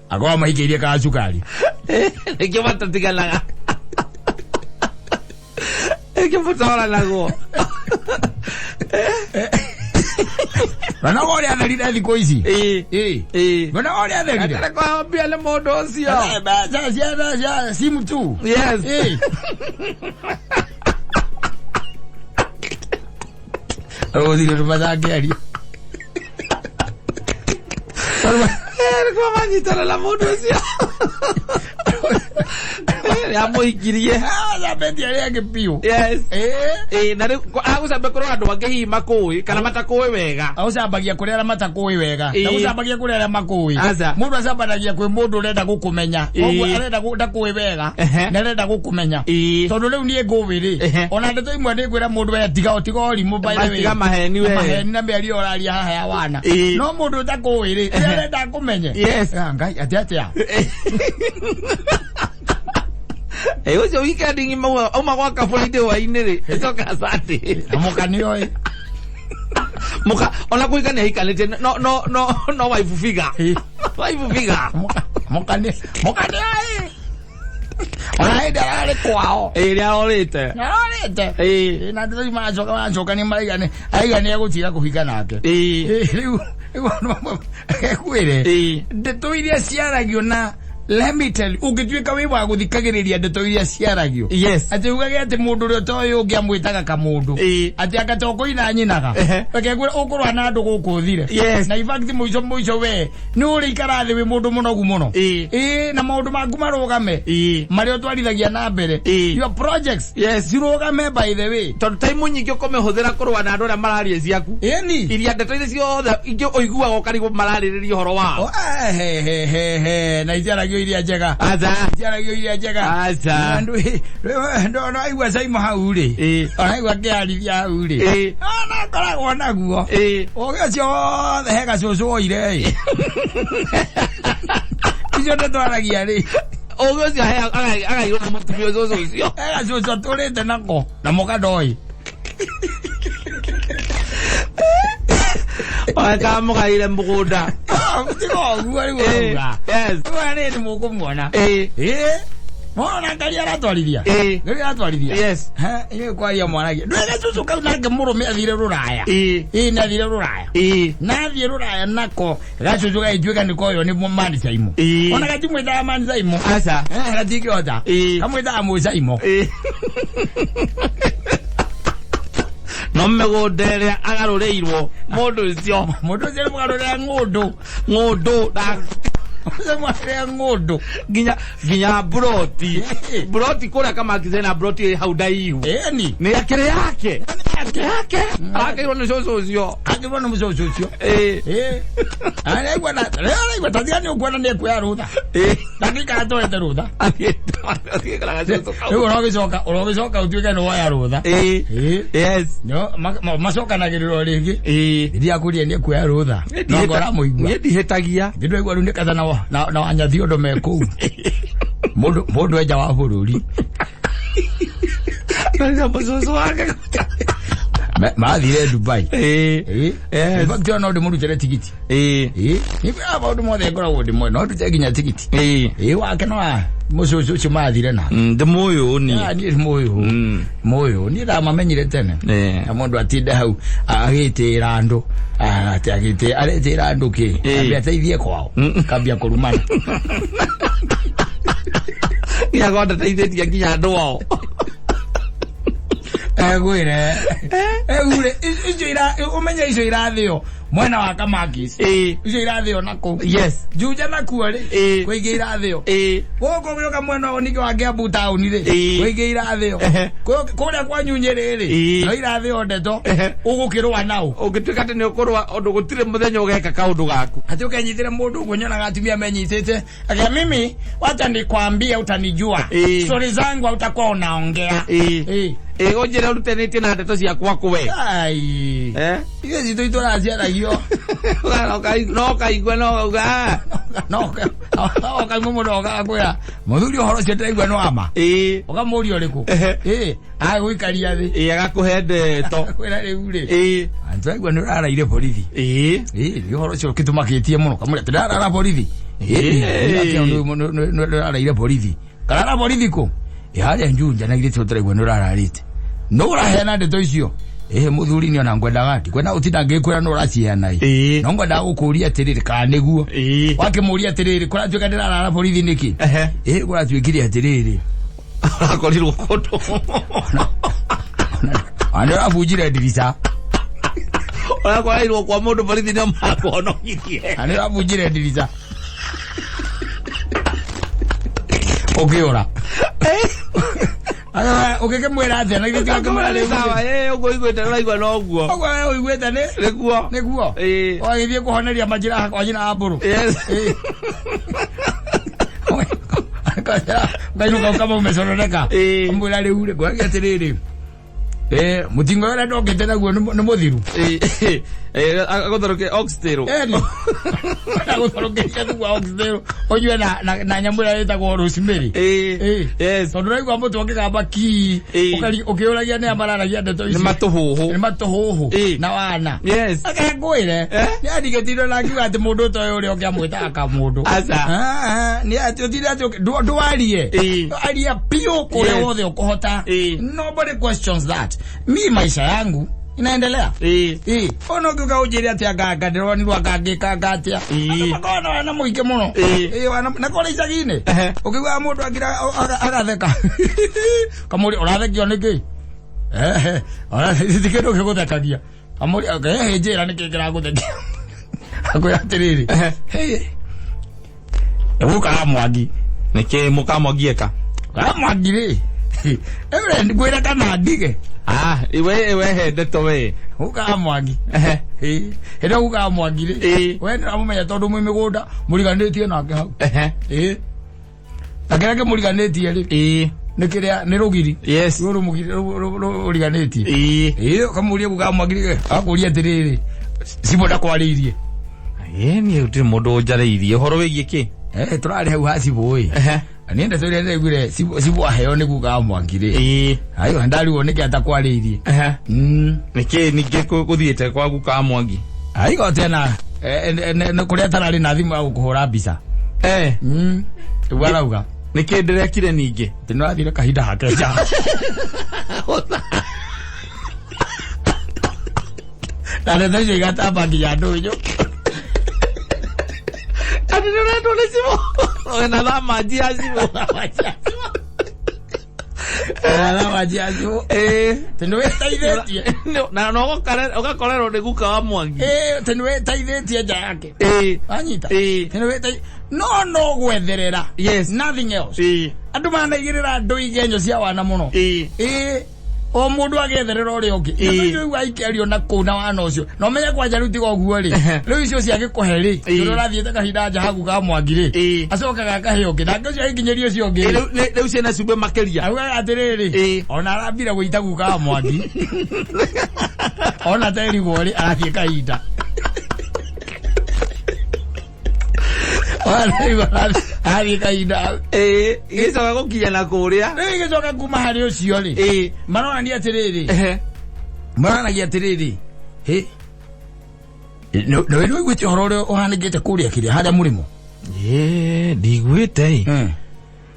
Akorwo mahikĩirie ka cukari. Nĩkĩo matatiganaga. Nĩkĩo mũtoranagwo. Na no ũrĩa atherire thikũ ici. Ĩĩ. Ĩĩ. Ĩĩ. Na no ũrĩa atherire. Atarĩ kwambia nĩ mũndũ ũcio. Mbeca cia simu tu. Yes. Ĩĩ. Rũthire rũmatangĩaria. Nĩkĩo manyitana na mũndũ ũcio. Amũhikirie. Acambĩtie arĩa angĩ biũ. Yes. Ĩĩ. Ĩĩ, na rĩu agũcambia kũrĩ andũ angĩ hihi makũĩ kana matakũĩ wega. Agũcambagia kũrĩ arĩa matakũĩ wega. Ĩĩ. Ndagũcambagia kũrĩ arĩa makũĩ. Aca. Mũndũ acambanagia kwĩ mũndũ ũrenda gũkũmenya. Ĩĩ. Koguo arenda ndakũĩ wega. Ehe. Na arenda gũkũmenya. Ĩĩ. Tondũ rĩu niĩ ngũĩ rĩ. Ehe. Ona ndeto imwe nĩ ngwĩra mũndũ we tiga tiga ũrimũ by the way. Tiga maheni we. Maheni na mĩario ũraria haha ya wana. Ĩĩ. No mũndũ ũtakũĩ rĩ, ũrĩa arenda akũmenye. Yes. Ah, Ngai atĩ atĩa. Ĩ, ũcio weekend ng'ima auma gwaka Friday hwainĩ rĩ, ĩcoka Sunday. Na mũka nĩoĩ. Muka ona kuhika nĩ ahikanĩtie no no no no wife figure. Ĩĩ. Wife figure. Mũka nĩ mũka nĩoĩ. Ona hĩndĩ ararĩ kwao. Ĩ, nĩ arorĩte. Nĩarorĩte. Ĩ. Ĩ, na ndeto maracoka maracoka nĩ maraiga nĩ araiga nĩ egũtiga kũhika nake. Ĩ. Ĩ, rĩu rĩu ekwĩre Ĩ. ndeto iria ciaragio na let me tell you ũngĩtuĩka wĩ wa gũthikagĩrĩria ndeto iria ciaragio Yes. atĩ ugage atĩ mũndũ ũrĩa ũtoĩ ũngĩ amwĩtaga kamũndũ Ĩ. atĩ anga to kũina nyinaga Ehe. reke ngwĩre ũkũrũa na andũ gũkũ ũthire Yes. na in fact mũico mũico we nĩ ũrĩikara thĩ wĩ mũndũ mũnogu mũno Ĩ. ĩ na maũndũ maku marũgame Ĩ. marĩa ũtwarithagia na mbere Ĩ. your projects Yes. cirũgame by the way Tondũ time nyingĩ ũkũmĩhũthĩra kũrũa na andũ arĩa mararia ciaku. ĩni Iria ndeto iria ciothe ingĩ ũiguaga ũkarigwo mararĩrĩria ũhoro wao. Oh, eh, he, he, he, he. Na itiaragio iria njega Aca. itiaragio iria njega Aca. Andũ no aigua Saimo hau rĩ Ĩ. aigua kĩarithia hau rĩ Ĩ. ona akoragwo naguo Ĩ. ũgĩ ũcio wothe he gacũcũ oire ĩ icio ndatwaragia rĩ Ũgĩ ũcio agairwo nĩ mũtumia ũcio ũcio. he gacũcũ atũrĩte nako na mũka ndoĩ Ona mũgaire mũgũnda. tiga ũguo rĩu Ĩ. ũrauga Yes. rĩu rĩ nĩ mũkũmuona Ĩ. ĩ mona ngari aratwarithia Ĩ. ngari aratwarithia Yes. Inyuĩ kwaria mwaragia ndwĩ gacũcũ kau nake mũrũme athire rũraya Ĩ. ĩ nĩ athire rũraya Ĩ. nathiĩ rũraya nako gacũcũ gagĩtuĩka nĩ koyo nĩ mani Saimo Ĩ. ona gatimwĩtaga mani Saimo Aca. Eh, gatingĩhota Ĩ. kamwĩtaga mwĩ Saimo Ĩ. No mĩgũnda ĩrĩa agarũrĩirwo mũndũ ũcio mũndũ ũcio nĩ mũgarũrĩra ng'ũndũ ng'ũndũ na ũcio mũgarũrĩra ng'ũndũ nginya nginya mburoti Ĩ. mburoti kũrĩa Kamakise na mburoti ĩ hau ndaihu ĩni nĩ akĩrĩ yake yake arakĩirwo nĩ cũcũ ũcio akĩrwo nĩ mũcũcũ ũcio Ĩ. Ĩ. Araigua na rĩu araigua ta tiga nĩ ũkuona nĩ ekuoya rũtha Ĩ. ndangĩikara atoete rũtha Athiĩte cũcũ kau. rĩu ũrogĩcoka ũrogĩcoka ũtuĩke nĩ woya rũtha Ĩ. Ĩ. Yes. No, macokanagĩrĩrwo rĩngĩ Ĩ. ndĩrakũria nĩ ekuoya rũtha no ngora mũigua Niĩ ndihĩtagia. ndĩraigua rĩu nĩ katha na wanyathi ũndũ me kũu mũndũ mũndũ enja wa bũrũri Na mũcũcũ wake. Mathire Dubai. Ĩ. Ĩ. Yes. In fact, no ndĩmũrutĩre tigiti. Ĩ. Ĩ. Nĩ kwĩra maũndũ mothe ngoragwo ndĩmoĩ no ndute nginya tigiti. Ĩ. Ĩ wake no mũcũcũ ũcio mathire nake. Ndĩmũĩ niĩ. Ah, niĩ mũyũ mũyũ niĩ ndamamenyire tene Ĩ. na mũndũ atinde hau agĩtĩra andũ atĩ agĩtĩ aretĩra andũ kĩ Ĩ. kambia ateithie kwao kambia kũrumana Nginya kwa ndateithĩtie nginya andũ ao. egwĩre egwĩre icio ira ũmenye icio irathĩo mwena wa Kamakis Ĩ. icio irathĩo nakũu Yes. Juja nakuo rĩ Ĩ. kwĩ ingĩ irathĩo Ĩ. gũkũ gũka mwena ũyũ ningĩ wa Kiambu taũni rĩ Ĩ. kwĩ ingĩ irathĩo Ehe. Kũrĩa kwanyu Nyĩrĩ rĩ Ĩ. no irathĩo ndeto Ehe. ũgũkĩrũa nao Ũngĩtuĩka atĩ nĩ ũkũrũa ũndũ gũtirĩ mũthenya ũgeka kaũndũ gaku. ati ukenyitire mundu uguo nyonaga atumia menyitite akia mimi wacha nikwambie utanijua Ĩ. stori zangu hautakuwa unaongea Ĩ. Ĩ. Ĩ ũnjĩre ũrutanĩtie na ndeto ciakwa kũwe. Ai. Eh? Ithuĩ citũ itũraciaragio No kaigua no kauga. no okaigua mũndũ okaga kwĩra mũthuri ũhoro ũcio ndĩraigua nĩ wama Ĩ. ũkamũria ũrĩkũ Ehe. ĩ agũikaria thĩ Ĩ agakũhe ndeto. kwĩra rĩu rĩ Ĩ. tũraigua nĩ ũraraire borithi Ĩ. ĩ nĩ ũhoro ũcio ũkĩtũmakĩtie mũno kamũria tũrarara borithi Ĩ. nĩ ũraraire borithi karara borithi kũ ĩ harĩa Njunja na githĩ tũraigua nĩ ũrararĩte no ũraheana ndeto icio ĩ mũthuri nĩ ona ngwendaga ndikwenda gũtinda ngĩkwĩra nĩ ũraciheana ĩ Ĩ. no ngwendaga gũkũria atĩrĩrĩ kana nĩguo Ĩ. wakĩmũria atĩrĩrĩ kũratuĩka ndĩrarara borithi nĩkĩ Ehe. ĩ kũratuĩkire atĩrĩrĩ Ũrakorirwo kũndũ. ona nĩ ũrabunjire ndirica Ũrakorirwo kwa mũndũ borithi nĩo makuhonokirie. na nĩ ũrabunjire ndirica Ũkĩũra. Ũgĩkĩmwĩra atĩa na githĩ tiga kĩmwĩra Nĩ sawa, rĩu. ũguo ũiguĩte nĩũraigua noguo. Ũguo we ũiguĩte nĩ Nĩguo. nĩguo. Ũgagĩthiĩ kũhoneria majira kwa nyina wa mbũrũ. Yes. Ũkainũka ũkama ũmeconoreka. Ũmwĩra rĩu rĩ ngwĩragia atĩrĩrĩ. Mũtingo ũrĩa ndokĩte naguo nĩ mũthiru. Agũtherũkia oxtail. Eni. Agũtherũkĩria thubu wa oxtail ũnyue na nyamũ ĩrĩa ĩtagwo rosemary. Yes. Tondũ ũraigua mũtwe ũkĩgamba ki ũkĩũragia nĩa mararagia ndeto ici. Nĩ matũhũhũ. Nĩ matũhũhũ. Na wana. Yes. Reke ngwĩre. Nĩ andigĩtirwo na ngiuga atĩ mũndũ ũtoĩ ũrĩa ũngĩ amwĩtaga kamũndũ. Aca. Nĩ atĩ ũtinde atĩ ndwarie. Aria biũ kũrĩa wothe ũkũhota. Nobody questions that. Mi maisha yangu inaendelea. Ona ũngĩũka ũnjĩre atĩ anga ndĩronirwo anga ngĩkanga atĩa. Andũ makoragwo na wana mũingĩ mũno. Wana na kũrĩa icagi-inĩ. Ũkĩiguaga mũndũ akira agatheka. Kamũria ũrathekio nĩkĩ? Ti kĩndũ gĩgũthekagia. Kamũria njĩra nĩkĩ kĩragũthekia. Akwĩra atĩrĩrĩ. Gũka Mwangi. Nĩkĩ mũkamwangi eka? Kamwangi rĩ. Ewe ngwĩra kana ndige. We he ndeto we. Gũka Mwangi. Hĩndĩ ĩyo gũka Mwangi rĩ. We nĩũramũmenya tondũ mwĩ mĩgũnda mũriganĩtie nake hau. Na kĩrĩa kĩmũriganĩtie rĩ. Nĩ kĩrĩa nĩ rũgiri. Yes. Rũrũ rũriganĩtie. Ũkamũria gũka Mwangi rĩ, akũria atĩrĩrĩ. Cibũ ndakwarĩirie. Niĩ gũtirĩ mũndũ ũnjarĩirie ũhoro wĩgiĩ kĩ? Tũrarĩ hau ha cibũ ĩ. Niĩ ndeto ĩrĩa ndĩraiguire cibũ aheo nĩ guka Mwangi rĩ. Ayo ndarigwo nĩkĩ atakwarĩirie. Nĩkĩ ningĩ gũthiĩte kwa guka Mwangi? Aigo tena kũrĩa atararĩ na thimũ ya gũkũhũra mbica. Nĩguo arauga. Nĩkĩ ndĩrekire ningĩ? Atĩ nĩũrathire kahinda hake nja. Na ndeto icio igatamba nginya ndũnyũ. Atĩ nĩũretwo nĩ cibũ. Na thama njia cibũ. Na thama njia cibũ. Atĩ nĩwĩteithĩtie. Na no ũgakorerwo nĩ guka wa Mwangi. Atĩ nĩwĩteithĩtie nja yake. Wanyita? Atĩ nĩwĩteithĩtie. No gwetherera. Yes. Nothing else. Andũ manaigĩrĩra andũ igenyo cia wana mũno. O mũndũ agetherera ũrĩa ũngĩ. Rĩu aikĩario na kũu na wana ũcio. Na ũmenye kwanja rĩu tiga ũguo rĩ. Rĩu icio ciagĩkũhe rĩ. Tondũ ũrathiĩte kahinda nja haku ka Mwangi rĩ. Acokaga akahe ũngĩ. Nake ũcio agĩkinyĩria ũcio ũngĩ. Rĩu ciĩna cumbĩ makĩria. Augaga atĩrĩrĩ. Ona arambire gũita guka wa Mwangi. Ona terigwo rĩ arathiĩ kahinda. Arathiĩ kahinda. Gĩcoka gũkinya na kũrĩa. Rĩu gĩcoka kuma harĩ ũcio rĩ. Maronania atĩrĩrĩ. Maronanagia atĩrĩrĩ. Nĩ ũiguĩte ũhoro ũrĩa ũhanĩkĩte kũrĩa kĩrĩa harĩa mũrĩmo? Ndiguĩte.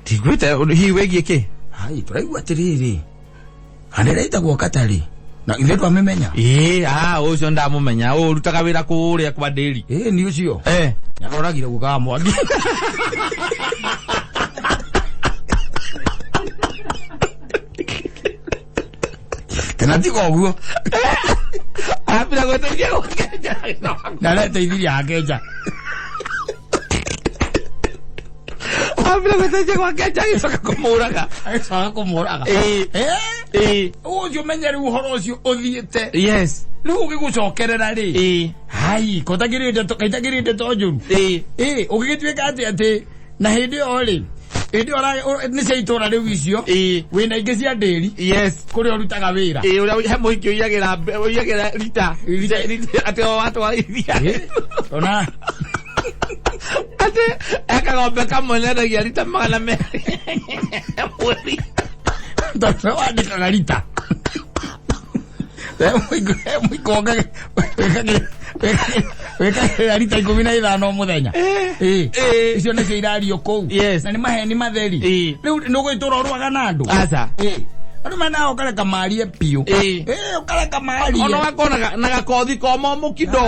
Ndiguĩte hihi wĩgiĩ kĩ? Hai, tũraigua atĩrĩrĩ. Harĩa ĩtagwo Katarĩ. Na ithuĩ twamĩmenya. Ũcio ndamũmenya. Ũrutaga wĩra kũrĩa kwa Ndĩri. Nĩ ũcio. Nĩaroragire guka wa Mwangi. Tena tiga ũguo. Arambira gwĩteithia gwake nja. Na areteithirie hake nja. Arambira gwĩteithia gwake nja agĩcoka kũmũraga. Agĩcoka kũmũraga. Ũcio menye rĩu ũhoro ũcio ũthiĩte. Yes. Rĩu ũgĩgũcokerera rĩ. Hai, kaitagĩrĩ ndeto njũru. Ũgĩgĩtuĩka atĩ atĩ na hĩndĩ ĩyo rĩ. Hĩndĩ ĩyo nĩ cia itũra rĩu icio. Wĩna ingĩ cia Ndĩri. Yes. Kũrĩa ũrutaga wĩra. Ũrĩa he mũhiki ũiyagĩra rita. Atĩ o watwarithia. Ona. Atĩ ekagombe kamwe nendagia rita 200. Mweri. Tondũ wandĩkaga rita. Wĩkagĩrĩra rita 15 mũthenya. Icio nĩcio irario kũu. Yes. Na nĩ maheni matheri. Rĩu nĩũgũgĩtũra ũrũaga na andũ. Aca. Andũ mena ũkareka marie biũ. Ĩĩ. Ĩĩ, ũkareka marie. Ona wakorwo na gakothi komomũ kidogo.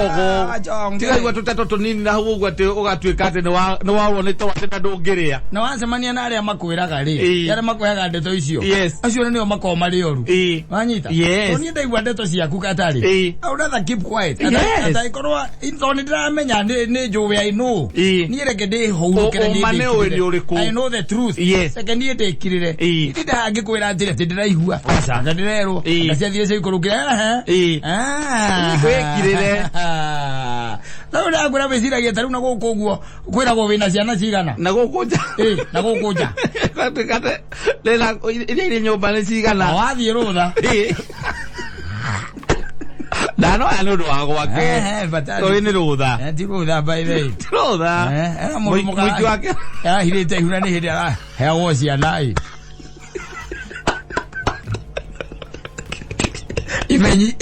Ah, chonge. Tigaigua tũteto tũnini na hau ũguo atĩ ũgatuĩka atĩ nĩwaũrwo nĩ toro atĩ na ndũngĩrĩa. Na wacemania na arĩa makwĩraga rĩ, Ĩĩ. arĩa makũheaga ndeto icio, Yes. acio nĩo makoragwo marĩ oru. Ĩĩ. Wanyita? Yes. Tondũ niĩ ndaigua ndeto ciaku katarĩ. Ĩĩ. I would rather keep quiet. Yes. Atangĩkorwo tondũ nĩndĩramenya nĩ njũĩ I know. Ĩĩ. Niĩ reke ndĩhũrũkĩre niĩ Ũma nĩ ũĩ ndĩkirĩre. nĩ ũrĩkũ. I know the truth. Yes. Reke niĩ ndĩkirĩre. Ĩĩ. Ndinda ngĩkwĩra atĩrĩ atĩ ndĩraigua. Aca. Anga ndĩrerwo. Ĩĩ. Anga ciathire ciaikũrũkire. Ehe. Ĩĩ. Ah. Wĩkirĩre. Rĩu ndakwĩra wĩciragia ta rĩu na gũkũ ũguo kwĩragwo wĩna ciana cigana. Na gũkũ nja. Ĩĩ, na gũkũ nja. Gatuĩka atĩ iria irĩ nyũmba nĩ cigana. Na wathiĩ rũtha. Ĩĩ. Ndanoya nĩ ũndũ wa gwake. Ehe, but Ũyũ nĩ rũtha. Ti rũtha by the way. Ti rũtha. Eh, mũndũ mũka- Mũiki wake. Arahithĩte ihu na nĩ hĩndĩ araheagwo ciana ĩ. Imenyi.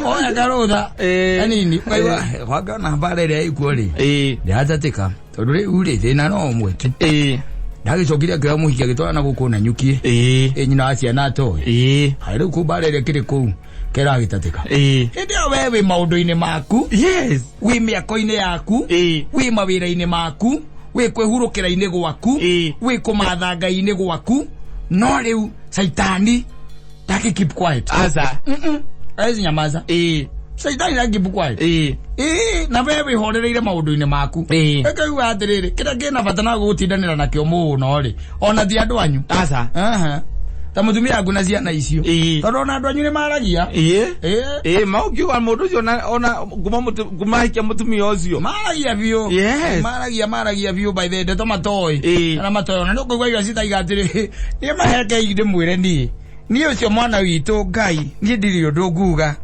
Oya karũtha. Ĩĩ. Kanini. Ũkaigua, gwake ona mbara ĩrĩa ĩkuo rĩ. Ĩĩ. Ndĩratatĩka. Tondũ rĩu rĩ, thĩna no ũmwe tu. Ĩĩ. Ndagĩcokire akĩoya mũhiki agĩtwara na gũkũ na nyuki. Ĩĩ. Ĩ nyina wa ciana atoĩ. Ĩĩ. Harĩ rĩu kũ mbara ĩrĩa ĩkĩrĩ kũu keragĩtatĩka. Ĩĩ. Hĩndĩ ĩyo we wĩ maũndũ-inĩ maku, Yes. wĩ mĩako-inĩ yaku, Ĩĩ. wĩ mawĩra-inĩ maku, wĩ kwĩhurũkĩra-inĩ gwaku, Ĩĩ. wĩ kũmatha Ngai-inĩ gwaku, no rĩu caitani ndangĩ keep quiet. Aca. Hawezi nyamaza. Ĩĩ. Caitani ndangĩ keep quiet. Ĩĩ. Ĩĩ, na we wĩhorereire maũndũ-inĩ maku. Ĩĩ. Ĩkaigua atĩrĩrĩ, kĩrĩa kĩna bata na gũtindanĩra nakĩo mũno rĩ, ona ti andũ anyu. Aca. Aha. Ta mũtumia waku na ciana icio. Ĩĩ. Tondũ ona andũ anyu nĩ maragia. Ĩĩ. Ĩĩ. Ĩĩ, maũkiuga mũndũ ũcio ona nguma ahikia mũtumia ũcio. Maragia biũ. Yes. Maragia biũ by the ndeto matoĩ. Ĩĩ. Kana matoĩ. Ona nĩ ũkũigua irio citaiga atĩrĩ, niĩ maheke ndĩmwĩre niĩ. Niĩ ũcio mwana witũ Ngai, niĩ ndirĩ ũndũ nguga.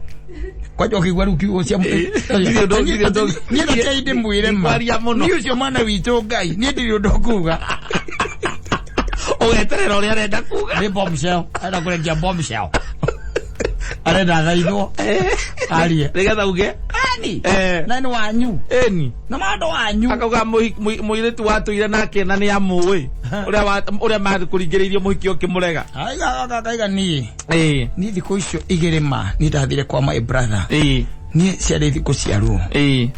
Kwanja ũkĩigua rĩu kiugo cia Ĩĩ. Ndirĩ ũndũ- ndirĩ ũndũ- Niĩ rekei ndĩmwĩre ma. Ndikwaria mũno. Niĩ ũcio mwana witũ Ngai, niĩ ndirĩ ũndũ nguga. Ũgeterera ũrĩa arenda kuga. Nĩ bombshell. Arenda kũrekia bombshell. Arenda athaithwo. Arie. Nĩgetha uge. Ani. Eh. Na nĩ wanyu. Ĩni. Na mandũ wanyu. Akauga mũirĩtu watũire nake na nĩ amũĩ. Ũrĩa makũringĩrĩirie mũhiki ũkĩmũrega. Aiga kaiga niĩ. Ĩĩ. Niĩ thikũ icio igĩrĩ ma niĩ ndathire kwa my brother. Ĩĩ. Niĩ ciarĩ thikũ cia ruo. Ĩĩ.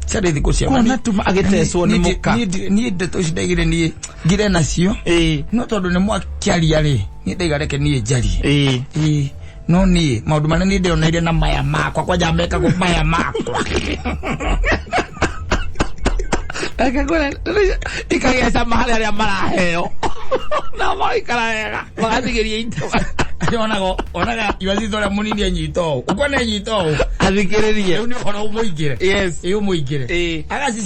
Ciarĩ thikũ cia Kuona tu agĩtecwo nĩ mũka. Niĩ ndeto ici ndaigire niĩ ngire nacio. Ĩĩ. No tondũ nĩ mwakĩaria rĩ, niĩ ndaiga reke niĩ njarie. Ĩĩ. Ĩĩ. No niĩ maũndũ marĩa niĩ ndĩoneire na maya makwa kwanja mekagwo maya makwa. Reke ngwĩre, ikagĩa cama harĩ arĩa maraheo. Nao magaikara wega, magatigĩria indo. Onaga iwazito ũrĩa mũnini anyita ũũ. Ũkuona anyita ũũ. Athikĩrĩrie. Rĩu nĩ ũhoro ũmũingĩre. Yes. Ĩĩ ũmũingĩre. Ĩĩ. Agaci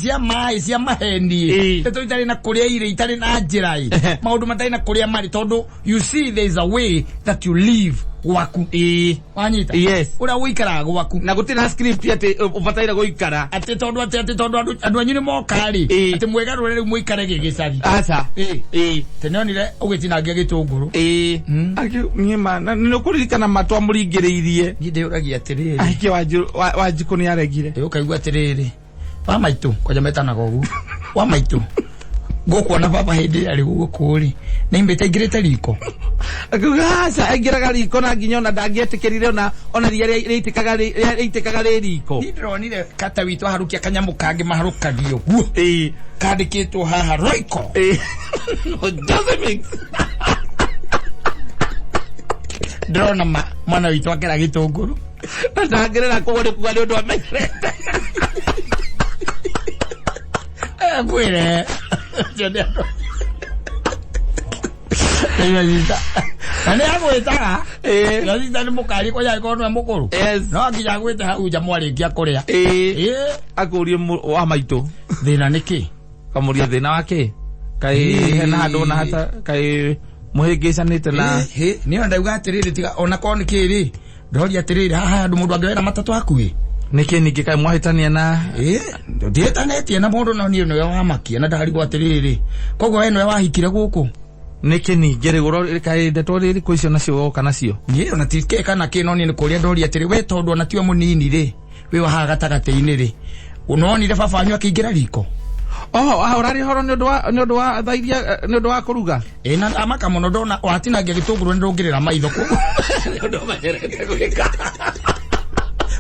cia maĩ cia maheni. Ĩĩ. Ndeto itarĩ na kũrĩa irĩ itarĩ na njĩra ĩ. Maũndũ matarĩ na kũrĩa marĩ tondũ you see there is a way that you live gwaku. Ĩĩ. Wanyita? Yes. Ũrĩa ũikaraga gwaku. Na gũtirĩ na script atĩ ũbataire gũikara. Atĩ tondũ atĩ tondũ andũ anyu nĩ moka rĩ. Ĩĩ. Atĩ mwĩgarũre rĩu mũikare gĩgĩcagi. Aca. Ĩĩ. Ĩĩ. Tene onire ũgĩtinangia gĩtũngũrũ. Ĩĩ. Niĩ ma na nĩ ũkũririkana ma twamũringĩrĩirie. Niĩ ndĩũragia atĩrĩrĩ. Ahikie Wanjikũ nĩ aregire. Ĩ ũkaigua atĩrĩrĩ. Wa maitũ kwanja metanaga ũguo. Wa maitũ. Ngũkuona baba hĩndĩ ĩrĩa arĩ gũkũ rĩ. Na imbĩte aingĩrĩte riko. Akiuga aca aingĩraga riko na nginya ona ndangĩetĩkĩrire ona ria rĩitĩkaga rĩ riko. Niĩ ndĩronire kata witũ aharũkia kanyamũ kangĩ maharũkagia ũguo. Ĩĩ. Kandĩkĩtwo haha Royco. Ĩĩ. Jose Mix. Ndĩrona mwana witũ akĩra gĩtũngũrũ. Na ndangĩrĩra koguo nĩ kuga nĩ ũndũ amenyerete. Ngwĩre. Ũcio nĩ andũ. Na nĩ agwĩtaga. Ĩĩ. Ĩyo nĩ mũkari kwanja angĩkorwo nĩwe mũkũrũ. Yes. No akinya agwĩte hau nja mwarĩkia kũrĩa. Ĩĩ. Ĩĩ. Akũrie wa maitũ. Thĩna nĩ kĩ? Kamũria thĩna wa kĩ? Kaĩ hena handũ ona hata kaĩ mũhĩngĩcanĩte na Ĩĩ, niĩ ndauga atĩrĩrĩ tiga ona korwo nĩ kĩ rĩ. Ndoria atĩrĩrĩ haha handũ mũndũ angĩoera matatũ hakuhĩ. Nĩkĩ ningĩ kaĩ mwahĩtania na Ĩĩ, ndiĩtanĩtie na mũndũ no niĩ nĩwe wamakia na ndarigwo atĩrĩrĩ. Koguo we nĩwe wahikire gũkũ. Nĩkĩ ningĩ rĩ kaĩ ndeto rĩrĩkũ icio nacio woka nacio? Niĩ ona ti kĩ kana kĩ no niĩ nĩ kũria ndoria atĩrĩ we tondũ ona tiwe mũnini rĩ. Wĩ wa haha gatagatĩ-inĩ rĩ. Ũnonire baba wanyu akĩingĩra riko? Oh, ah, ũraria ũhoro nĩ ũndũ wa nĩ ũndũ wa thaa iria nĩ ũndũ wa kũruga. Ĩ na amaka mũno ndona watinangia gĩtũngũrũ nĩ ndũngĩrĩra maitho Nĩ ũndũ ũmenyerete gwĩka.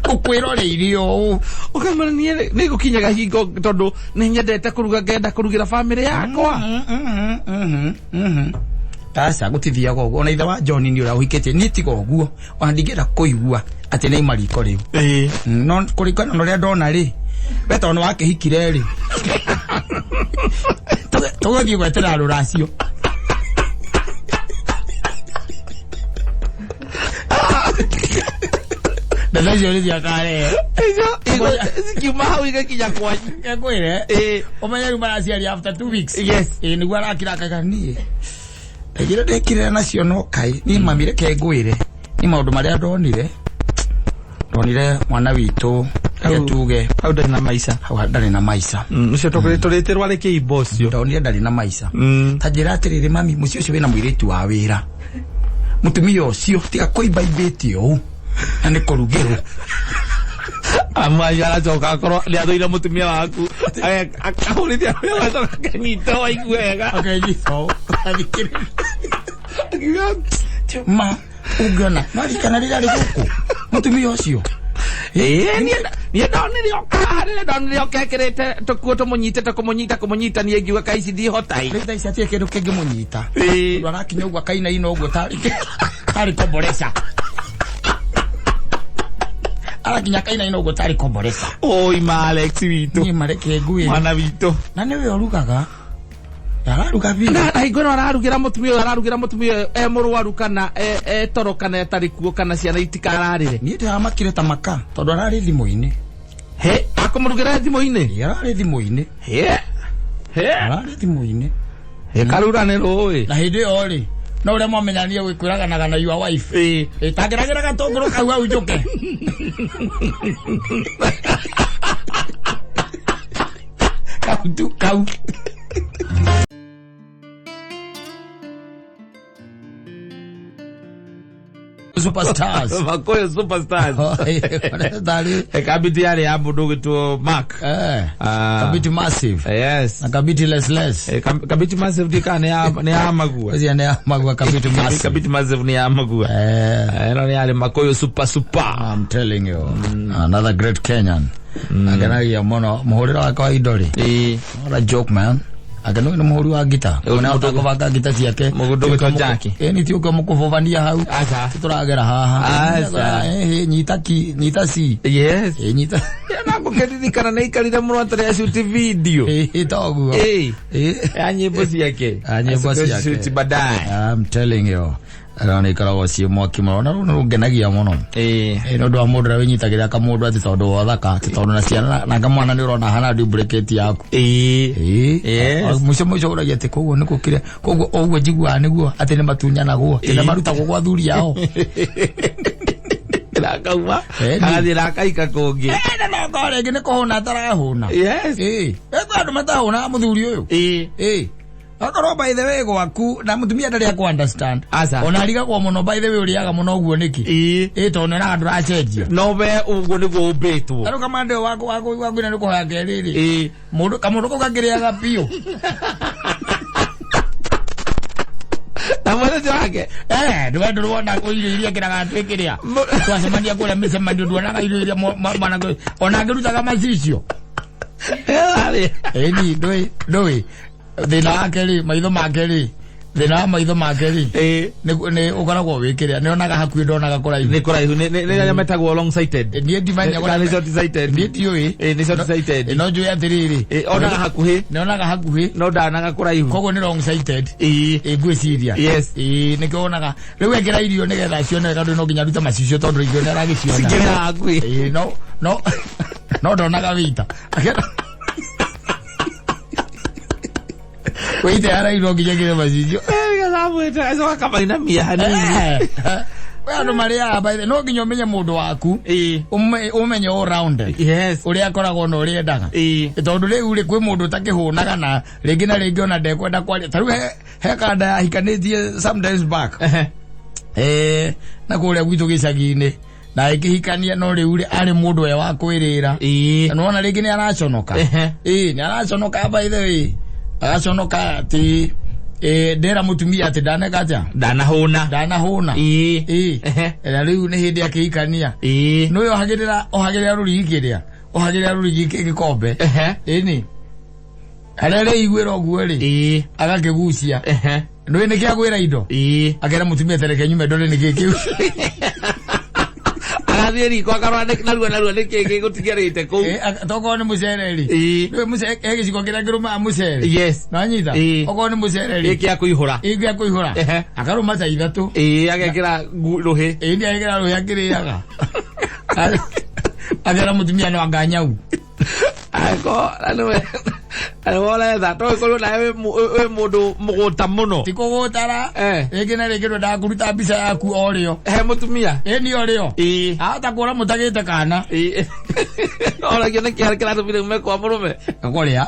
Ũkwĩroreirie ũũ. Ũkamera niĩ nĩ ngũkinyaga hingo tondũ nĩ nyendete kũruga ngenda kũrugĩra bamĩrĩ yakwa. Aca gũtithiaga ũguo ona ithe wa John nĩ ũrĩa ũhikĩtie niĩ tiga ũguo ona ndingĩenda kũigua atĩ nĩ aima riko rĩu. Ĩĩ. No kũringana na ũrĩa ndona rĩ we tondũ nĩ wakĩhikire rĩ tũgũthiĩ gwetera rũracio. Mbeca icio nĩ ciakarehe. Icio cikiuma hau igakinya kwanyu. Ngekwĩre. Ĩĩ. Ũmenye rĩu maraciaria after 2 weeks. Yes. Ĩĩ nĩguo arakira akaiga niĩ ndaigire ndekirĩra nacio no kai niĩ mami reke ngwĩre nĩ maũndũ marĩa ndonire mwana witũ reke tuge Hau ndarĩ na maica. Hau ndarĩ na maica. Ũcio tũrĩtĩrwo arĩ kĩimbo ũcio. Ndonire ndarĩ na maica. Ta njĩra atĩrĩrĩ mami, mũciĩ ũcio wĩna mũirĩtu wa wĩra, mũtumia ũcio tiga kũimbaimbĩte ũũ na nĩ kũrugĩrwo. Amwanyu aracoka akorwo nĩ athũire mũtumia waku akahũrithia agacoka akanyita waigue wega. Akenyita ũũ athikĩrĩria ma ũngĩona marikana rĩrĩa arĩ gũkũ mũtumia ũcio. Ĩĩ, niĩ ndonire oka haha, rĩrĩa ndonire oka ekĩrĩte tũkuo tũmũnyitĩte kũmũnyita kũmũnyita niĩ ngiuga kaĩ ici ndihota ĩ. Rĩu thaa ici hatirĩ kĩndũ kĩngĩmũnyita. Ĩĩ. Tondũ arakinya ũguo akainaina ũguo tarĩ komboreca, arakinya akainaina ũguo tarĩ komboreca. Oi ma Alex witũ. Niĩ mareke ngwĩre. Mwana witũ. Na nĩwe ũrugaga, araruga biũ. Na hingo ĩno ararugĩra mũtumia ũyũ, ararugĩra mũtumia ũyũ e mũrwaru kana e toro kana etarĩ kuo kana ciana itikararĩre. Niĩ ndĩramakire ta maka tondũ ararĩ thimũ-inĩ. He akũmũrugĩra thimũ-inĩ? Ĩ, ararĩ thimũ-inĩ. He he. Ararĩ thimũ-inĩ. He karura nĩ rũĩ. Na hĩndĩ ĩyo rĩ no ũrĩa mwamenyanie gwĩkwĩraganaga na your wife. Ĩĩ. Ĩ, tangĩragĩra gatũngũrũ kau hau njũke kau tu kau. Superstars. Makoyo Superstars. Tarĩ Kabiti yarĩ ya mũndũ ũgĩtwo Mark. Ah. Kabiti Massive. Yes. Na Kabiti Less Less. Kabiti Massive ndika nĩ ya Magua. Ũcio nĩ Magua Kabiti Massive. Kabiti Massive nĩ ya Magua. Ĩno nĩ yarĩ Makoyo Super Super. I'm telling you, another great Kenyan. Akenagia mũno mũhũrĩre wake wa indo rĩ. Ĩĩ. What a joke, man. Akenagio nĩ mũhũri wa ngita. Ona ahota kũbanga ngita ciake. Mũndũ ũgwĩtwo Jackie. Ĩ nĩ ti ũka mũkũbũbania hau. Aca. Tũragera haha. Aca. Nyita ki, nyita si. Yes. Ĩ nyita. Na ngũkĩririkana nĩ aikarire mũno atarĩ acuti video. Ĩ toguo. Ĩĩ. Ĩ. Ya nyĩmbo ciake. Ya nyĩmbo ciake. Acuti baadaye. I'm telling you. Arona ikoragwo ciĩ mwaki mũno. Na rũu nĩ rũngenagia mũno. Ĩĩ. Ĩ nĩ ũndũ wa mũndũ ũrĩa wĩnyitagĩrĩra kamũndũ atĩ tondũ wa ũthaka, atĩ tondũ na ciana na kamwana nĩ ũrona hana duplicate yaku. Ĩĩ. Ĩĩ. Yes. Mũico mũico ũragia atĩ koguo nĩ gũkire koguo ũguo njiguaga nĩguo atĩ nĩ matunyanagwo atĩ nĩ marutagwo gwa athuri ao. Rakauma. Ĩni. Agathiĩ na akaika kũngĩ. Na no korwo rĩngĩ nĩ kũhũna atarahũna. Yes. Ĩĩ. Kwĩ andũ matahũnaga mũthuri ũyũ. Ĩĩ. Ĩĩ. Akorwo by the way gwaku na mũtumia ndarĩ akũ understand. Aca. Ona arigagwo mũno by the way ũrĩaga mũno ũguo nĩkĩ. Ĩĩ. Ĩĩ tondũ nĩonaga ndũracenjia. No we ũguo nĩguo ũmbĩtwo. Tarĩu kamande ũyũ waku waku nĩ kũhoya kerĩ rĩ. Ĩĩ. Mũndũ kamũndũ kau gakĩrĩaga biũ. Na mwene ũcio wake. Ndũwe ndũrona irio iria kĩraga twĩkĩrĩa. Twacemania kũrĩa mĩcemanio nduonaga irio iria mwanake ona angĩrutaga macicio. Arĩ. Ĩni ndũĩ thĩna wake rĩ maitho make rĩ thĩna wa maitho make rĩ Ĩĩ. nĩ ũkoragwo wĩkĩrĩa nĩonaga hakuhĩ ndonaga kũraihu. Nĩ kũraihu nĩ arĩa metagwo long sighted. Niĩ ndimenya. Kana nĩ short sighted. Niĩ ndiũĩ. Ĩĩ nĩ short sighted. No njũĩ atĩrĩrĩ. Ĩĩ onaga hakuhĩ. Nĩonaga hakuhĩ. No ndanaga kũraihu. Koguo nĩ long sighted. Ĩĩ. Ĩ ngwĩciria. Yes. Ĩĩ nĩkĩo wonaga rĩu ekĩra irio nĩgetha cione wega ndũĩ no nginya arute macicio tondũ irio nĩ aragĩciona. Cikĩrĩ hakuhĩ. Ĩĩ no ndonaga wĩita. Wĩita yarairwo nginya kĩrĩ macicio. Agacoka akamainamia hanini. Kwĩ andũ marĩaga by the no nginya ũmenye mũndũ waku. Ĩĩ. Ũmenye all rounded. Yes. Ũrĩa akoragwo na ũrĩa endaga. Ĩĩ. Tondũ rĩu rĩ kwĩ mũndũ ũtakĩhũnaga na rĩngĩ na rĩngĩ ona ndekwenda kwaria. Ta rĩu he kanda yahikanĩtie some days back. Na kũrĩa gwitũ gĩcagi-inĩ. Na ĩkĩhikania no rĩu rĩ arĩ mũndũ we wa kwĩrĩra. Ĩĩ. Na nĩwona rĩngĩ nĩ araconoka. Ehe. Ĩĩ, nĩ araconoka by the way. Agaconoka atĩ ndera mũtumia atĩ ndaneka atĩa? Ndanahũna. Ndanahũna. Ĩĩ. Ĩĩ. Ehe. Na rĩu nĩ hĩndĩ akĩhikania. Ĩĩ. Nĩwe ohagĩrĩra ohagĩrĩra rũrigi kĩrĩa. Ohagĩrĩra rũrigi gĩkombe. Ehe. Ĩni. Harĩa rĩiguĩra ũguo rĩ. Ĩĩ. Agakĩgucia. Ehe. Nĩũĩ nĩkĩ agwĩra indo? Ĩĩ. Akera mũtumia tereke nyume ndore nĩkĩ kĩu. Agathiĩ riko akarora narua narua nĩkĩ gĩgũtigarĩte kũu. Tokorwo nĩ mũcere rĩ. Ĩĩ. Nĩũĩ mũcere he gĩciko kĩrĩa kĩrũmaga mũcere. Yes. Nĩwanyita? Ĩĩ. Okorwo nĩ mũcere rĩ. Gĩkĩ gĩa kũihũra. Ĩĩ gĩa kũihũra. Ehe. Akarũma ta ithatũ. Ĩĩ agekĩra rũhĩ. Ĩĩ nĩ agekĩra rũhĩ akĩrĩaga. Akera mũtumia no anga nyau. Angĩkorwo na nĩwe na nĩwe ũretha to ĩkorwo nawe wĩ mũndũ mũgũta mũno. Ti kũgũtara. Eh. Rĩngĩ na rĩngĩ ndwendaga kũruta mbica yaku o rĩo. He mũtumia. Ĩĩ nĩ o rĩo. Ĩĩ. Ahota kuona mũtagĩte kana. Ĩĩ. Oragio nĩkĩ kĩratũmire ume kwa mũrũme. Kũrĩa.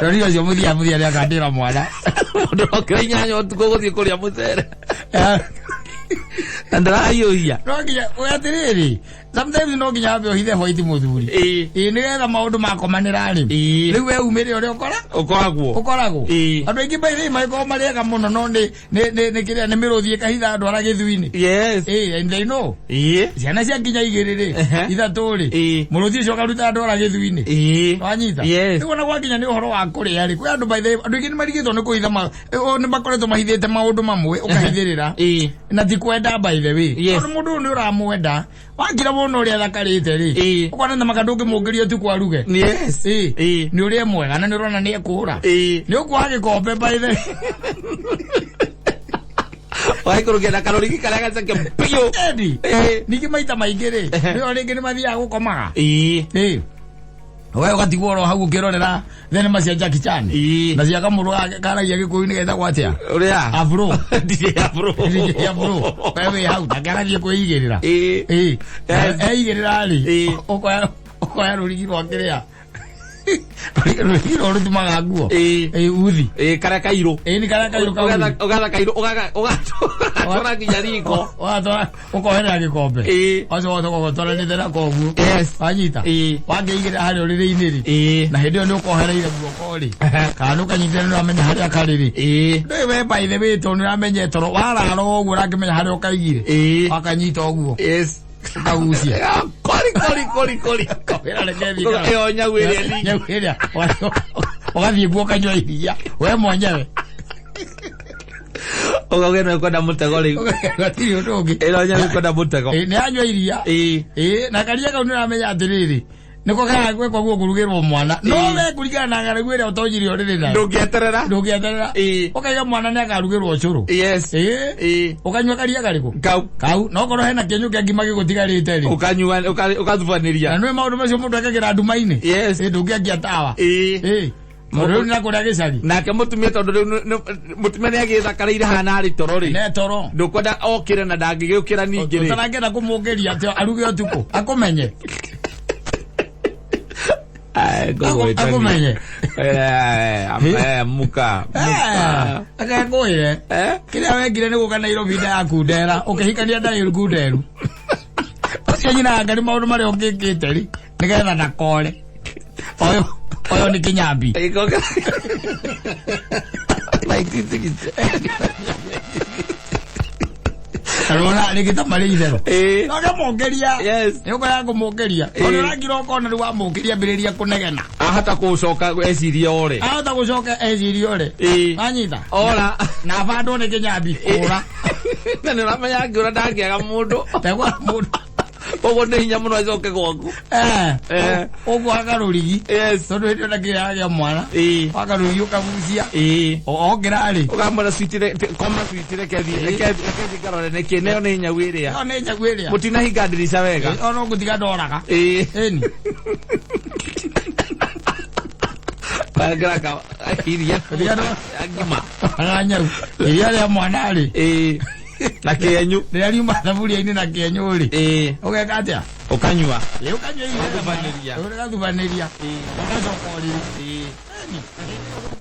Rori ũcio mũthia mũthia nĩ akandĩra mwana. Mũndũ okĩra 8 ũtukũ gũthiĩ kũrĩa mũcere. Na ndarahiũhia. No nginya we atĩrĩrĩ, sometimes no nginya wambe ũhithe white mũthuri. Ĩĩ. Ĩĩ nĩgetha maũndũ makomanĩra rĩ. Ĩĩ. Rĩu we umĩre ũrĩa ũkora Ũkoragwo. ũkoragwo. Ĩĩ. Andũ aingĩ by the way magĩkorwo marĩ ega mũno no nĩ nĩ nĩ nĩ kĩrĩa nĩ mĩrũthi ĩkahitha andũ arĩa gĩthui-inĩ. Yes. Ĩĩ and they know. Ĩĩ. Ciana cia nginya igĩrĩ rĩ, Ehe. ithatũ rĩ, Ĩĩ. mũrũthi ũcio ũkaruta andũ arĩa gĩthui-inĩ. Ĩĩ. Wanyita? Yes. Rĩu ona gwakinya nĩ ũhoro wa kũrĩa rĩ, kwĩ andũ by the way, andũ aingĩ nĩ marigĩtwo nĩ kũhitha nĩ makoretwo mahithĩte maũndũ mamwe ũkahithĩrĩra. Ĩĩ. Na ti kwenda by the way. Yes. Tondũ mũndũ ũyũ nĩ ũramwenda, wakira wona ũrĩa athakarĩte rĩ, Ĩĩ. ũkona na maka ndũngĩmũngĩria ũtukũ aruge. Yes. Ĩĩ. Ĩĩ. Nĩ ũrĩa mwega na nĩ ũrona nĩ ekũra. Ĩĩ. Nĩ ũkuoha gĩkombe by the way. Waikũrũkia na karũrigi karĩa gaceke biũ. Edi. Ĩĩ. Ningĩ maita maingĩ rĩ, Ehe. rĩo rĩngĩ nĩ mathiaga gũkomaga. Ĩĩ. Ĩĩ. We ũgatigwo oro hau ũkĩrorera thenema cia Jackie Chan. Ĩĩ. Na cia kamũndũ karagia gĩkũyũ nĩ getagwo atĩa? Ũrĩa? Afro. DJ Afro. DJ Afro. We wĩ hau nake arathiĩ kwĩigĩrĩra. Ĩĩ. Ĩĩ. Yes. Eigĩrĩra rĩ, Ĩĩ. ũkoya rũrigi rwa kĩrĩa. Rũrigi rũrũ rũtumaga nguo. Ĩĩ. Ĩĩ uthi. Ĩĩ karĩa kairũ. Ĩĩ nĩ karĩa kairũ ka uthi. Ũgatha kairũ ũgatwara nginya riko. Ũgatwara ũkoherera gĩkombe. Ĩĩ. Ũgacoka ũgatwaranĩte nako ũguo. Yes. Wanyita? Ĩĩ. Wakĩigĩrĩra harĩa ũrĩrĩ-inĩ rĩ. Ĩĩ. Na hĩndĩ ĩyo nĩ ũkohereire guoko rĩ. Kana nĩ ũkanyitĩrĩra nĩ ũramenya harĩa karĩ rĩ. Ĩĩ. Ndũĩ we by the way tondũ nĩ ũramenya toro warara ũguo ũrakĩmenya harĩa ũkaigire. Ĩĩ. Wakanyita ũguo. Yes. Ũkagucia. Kori kori kori kori. Wĩra reke thiĩ Ĩyo nyau ĩrĩa ningĩ. Nyau ĩrĩa. Ũgathiĩ kuo ũkanyua iria. We mwenyewe. Ũkauga nĩ ũkwenda mũtego rĩu. Gũtirĩ ũndũ ũngĩ. Ĩno nyau ĩkwenda mũtego. Ĩĩ nĩ yanyua iria. Ĩĩ. Ĩĩ na karia kau nĩ ũramenya atĩrĩrĩ. Nĩko karagwĩkwo guo kũrugĩrwo mwana. No Ĩĩ. we kũringana na ng'aragu ĩrĩa ũtonyire ũrĩrĩ nayo. Ndũngĩeterera. Ndũngĩeterera. Ĩĩ. Ũkaiga mwana nĩ akarugĩrwo ũcũrũ. Yes. Ĩĩ. Ĩĩ. Ũkanyua karia karĩkũ? Kau. Kau. No korwo hena kĩenyũ kĩa ngima gĩgũtigarĩte rĩ. Ũkanyua ũgathubanĩria. Na nĩũĩ maũndũ macio mũndũ ekagĩra nduma-inĩ. Yes. Ĩĩ ndũngĩakia tawa. Ĩĩ. Ĩĩ. Tondũ rĩu nĩ kũrĩa gĩcagi. Nake mũtumia tondũ rĩu mũtumia nĩ agĩthakarĩire hana arĩ toro rĩ. Ne toro. Ndũkwenda okĩre na ndangĩgĩũkĩra ningĩ rĩ. Ũtarangĩenda kũmũkĩria atĩ aruge ũtukũ. Akũmenye. Akũmenye. Muka. Muka. Akekũĩre. Kĩrĩa wekire nĩ gũka Nairobi nda yaku ndera. Ũkĩhikania Daniel Kunderu. Ũcio nyina anga nĩ maũndũ marĩa ũngĩkĩte rĩ. Nĩgetha ndakore. Ũyũ nĩ kĩnyambi. 1960. Arona rĩngĩ ta marĩ itherũ. Ĩĩ. No ũkĩmũkĩria. Yes. Nĩ ũkoya kũmũkĩria. Ĩĩ. Tondũ ũrakira ũkona rĩu wamũkĩria ambĩrĩria kũnegena. Ahota gũcoka ecirie ore. Ahota gũcoka ecirie ore. Ĩĩ. Wanyita? Ora. Na bandwo nĩ kĩnyambi. Kũra. Na nĩ ũramenya angĩũra ndangĩaga mũndũ. Ndegwa mũndũ. Koguo nĩ hinya mũno acoke gwaku. Ũguo rũrigi. Yes. Tondũ hĩndĩ ĩyo ndakĩrĩ agĩa mwana. Ĩĩ. Waka rũrigi ũkagucia. Ĩĩ. Okĩra rĩ. Ũkamwĩra switi koma switi reke thiĩ reke thiĩ ngarore nĩkĩ nayo nĩ nyau ĩrĩa. Ĩyo nĩ nyau ĩrĩa. Mũtinahinga ndirica wega. Ona ũgũtiga ndoraga. Ĩĩ. Ĩni. Wangĩra ka iria. Iria Ngima. Aga nyau. Iria rĩa mwana rĩ. Ĩĩ. Na kĩenyu. Rĩrĩa riuma thaburia-inĩ na kĩenyũ rĩ. Ĩĩ. Ũgeka atĩa? Ũkanyua. Ĩĩ ũkanyua iria rĩa mwana. Ũgathubanĩria. Ũgathubanĩria. Ũgacoka ũrĩrĩ. Ĩĩ. Ĩni.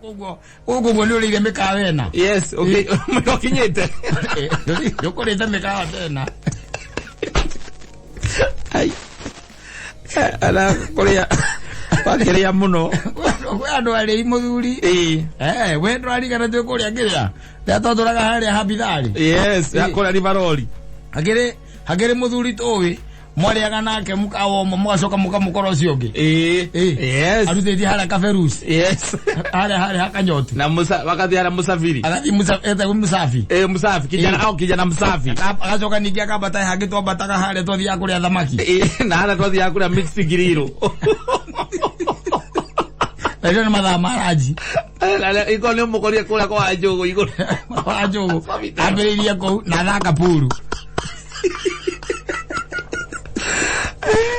Gũkũ ũguo nĩ ũrĩire mĩkawa ĩna. Yes, ũkinyĩte. Ndũkũrĩte mĩkawa tena. Ai. Ana kuria wakiria muno. Kwĩ andũ arĩi mũthuri. Ĩĩ. Eh, we ndũrarigana twĩ kũrĩa kĩrĩa rĩrĩa twatũraga harĩa habitharĩ. Yes, Ĩĩ. kũrĩa Rivaroli. Hakĩrĩ hakĩrĩ mũthuri tũĩ mwarĩaga nake mũkawa ũmwe mũgacoka mũkamũkora ũcio ũngĩ. Ĩĩ. Ĩĩ. Yes. Arutĩtie harĩa kaberusi. Yes. Harĩa harĩa hakanyoti. Na musa wakati ara musafiri. Agathiĩ etagwo Mũsafi. Eh, musafi kijana Ĩĩ. au kijana msafi. Agacoka ningĩ akambata hangĩ twambataga harĩa twathiaga kũrĩa thamaki. Ĩĩ, na hana twathiaga kũrĩa mixed grill. Na icio nĩ mathaa ma ranji. Iko nĩ ũmũkorire kũrĩa kwa Njũgũ igũrũ. Wa Njũgũ. Ambĩrĩirie kũu na athaka puru.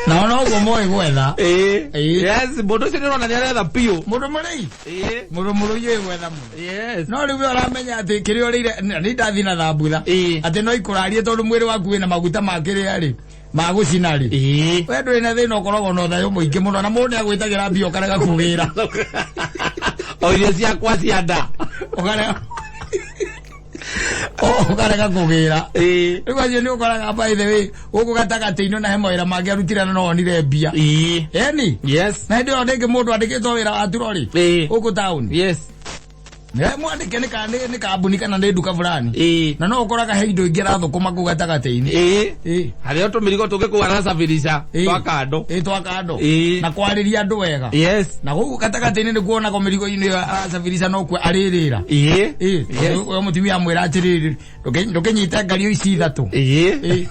Na ona ũguo moĩ gwetha. Ĩĩ. Ĩĩ. Yes, mũndũ ũcio nĩũrona nĩaretha biũ. Mũndũ mũrĩi. Ĩĩ. Mũndũ mũrũi ũĩ gwetha mũno. Yes. No rĩu we ũramenya atĩ kĩrĩa ũrĩire nĩ ndathi na thambutha. Ĩĩ. Atĩ no ikũrarie tondũ mwĩrĩ waku wĩna maguta ma kĩrĩa rĩ ma gũcina rĩ. Ĩĩ. We ndũrĩ na thĩna ũkoragwo na ũthayũ mũingĩ mũno na mũndũ nĩagwĩtagĩra mbia ũkarega kũgĩra. O irio ciakwa cia nda. Ũkarega ũkarega kũgĩra. Ĩĩ. Rĩu acio nĩ ũkoraga by the way gũkũ gatagatĩ-inĩ na he mawĩra mangĩ arutire na no onire mbia. Ĩĩ. Eni. Yes. Na hĩndĩ ĩyo rĩngĩ mũndũ andĩkĩtwo wĩra wa turori Ĩĩ. gũkũ taũni. Yes. Nĩ mwandĩke nĩ ka nĩ kambuni kana nĩ nduka fulani. Ĩĩ. Na no ũkoraga he indo ingĩ arathũkũma kũu gatagatĩ-inĩ. Ĩĩ. Ĩĩ. Harĩa tũmĩrigo tũngĩ kũu arasafirisha Ĩĩ. twa kando. Ĩĩ twa kando. Ĩĩ. Na kwarĩria andũ wega. Yes. Na gũkũ gatagatĩ-inĩ nĩ kuonagwo mĩrigo-inĩ ĩyo arasafirisha no kuo arĩrĩra. Ĩĩ. Ĩĩ. Yes. Ũyũ mũtumia amwĩra atĩrĩrĩ ndũkĩnyite ngario ici ithatũ. Ĩĩ. Ĩĩ.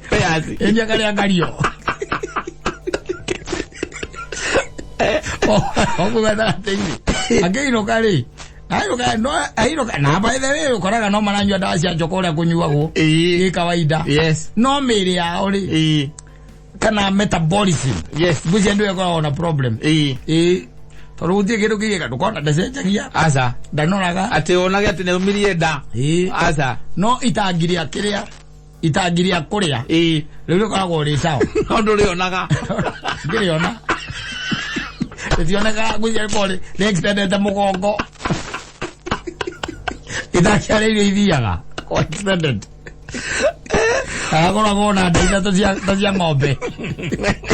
Peas. Ĩnia karĩa ngario. Oguo gatagatĩ-inĩ. Akĩinũka rĩ ainũka no ainũka na by the way ũkoraga no maranyua ndawa cia njoka ũrĩa kũnyuagwo. Ĩĩ. Ĩ kawaida. Yes. No mĩĩrĩ yao rĩ Ĩĩ. kana metabolism. Yes. Ngwĩciria nĩyo ĩkoragwo na problem. Ĩĩ. Ĩĩ. Tondũ gũtirĩ kĩndũ kĩngĩ ndũkona ndacenjagia. Aca. Ndanoraga. Atĩ wonage atĩ nĩaumirie nda. Ĩĩ. Aca. No itangi rĩa kĩrĩa itangi rĩa kũrĩa Ĩĩ. rĩu rĩkoragwo rĩ sawa. No ndũrĩonaga. Ngĩrĩona. Rĩtionekaga ngwĩciria rĩkoragwo rĩ extendete mũgongo. Itangi harĩa irio ithiaga. Ko extended. Agakoragwo na nda ithatũ cia ta cia ng'ombe.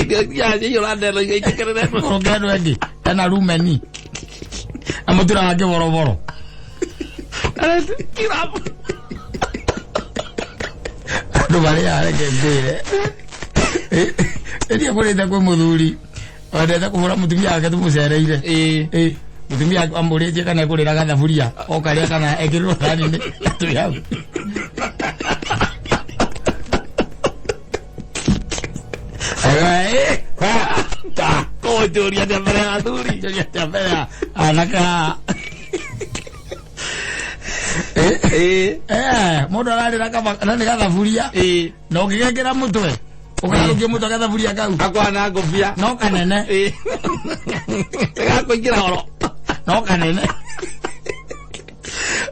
Irio ciaiyũra ndeno igaitĩkĩrĩre. Kũrũka ĩno ĩngĩ ena rumeni. Na mũtura wa kĩboroboro. Andũ marĩaga reke ngwĩre. Ĩria ngũrĩte kwĩ mũthuri wendete kũhũra mũtumia wake tũmũcereire. Ĩĩ. Ĩĩ. Mũtumia amũrĩtie kana ekũrĩra gathaburia o karĩa kana ekĩrĩrwo thani-inĩ twĩ hau. Kũnjũria atĩa mbere ya athuri. Njũria atĩa mbere ya anake haha. Ĩĩ. Eh, mũndũ ararĩra kaba na nĩ gathaburia Ĩĩ. na ũngĩgekĩra mũtwe ũgarũkie mũtwe gathaburia kau Akwana ngũbia. no kanene Ĩĩ. Gakũingĩra horo. no kanene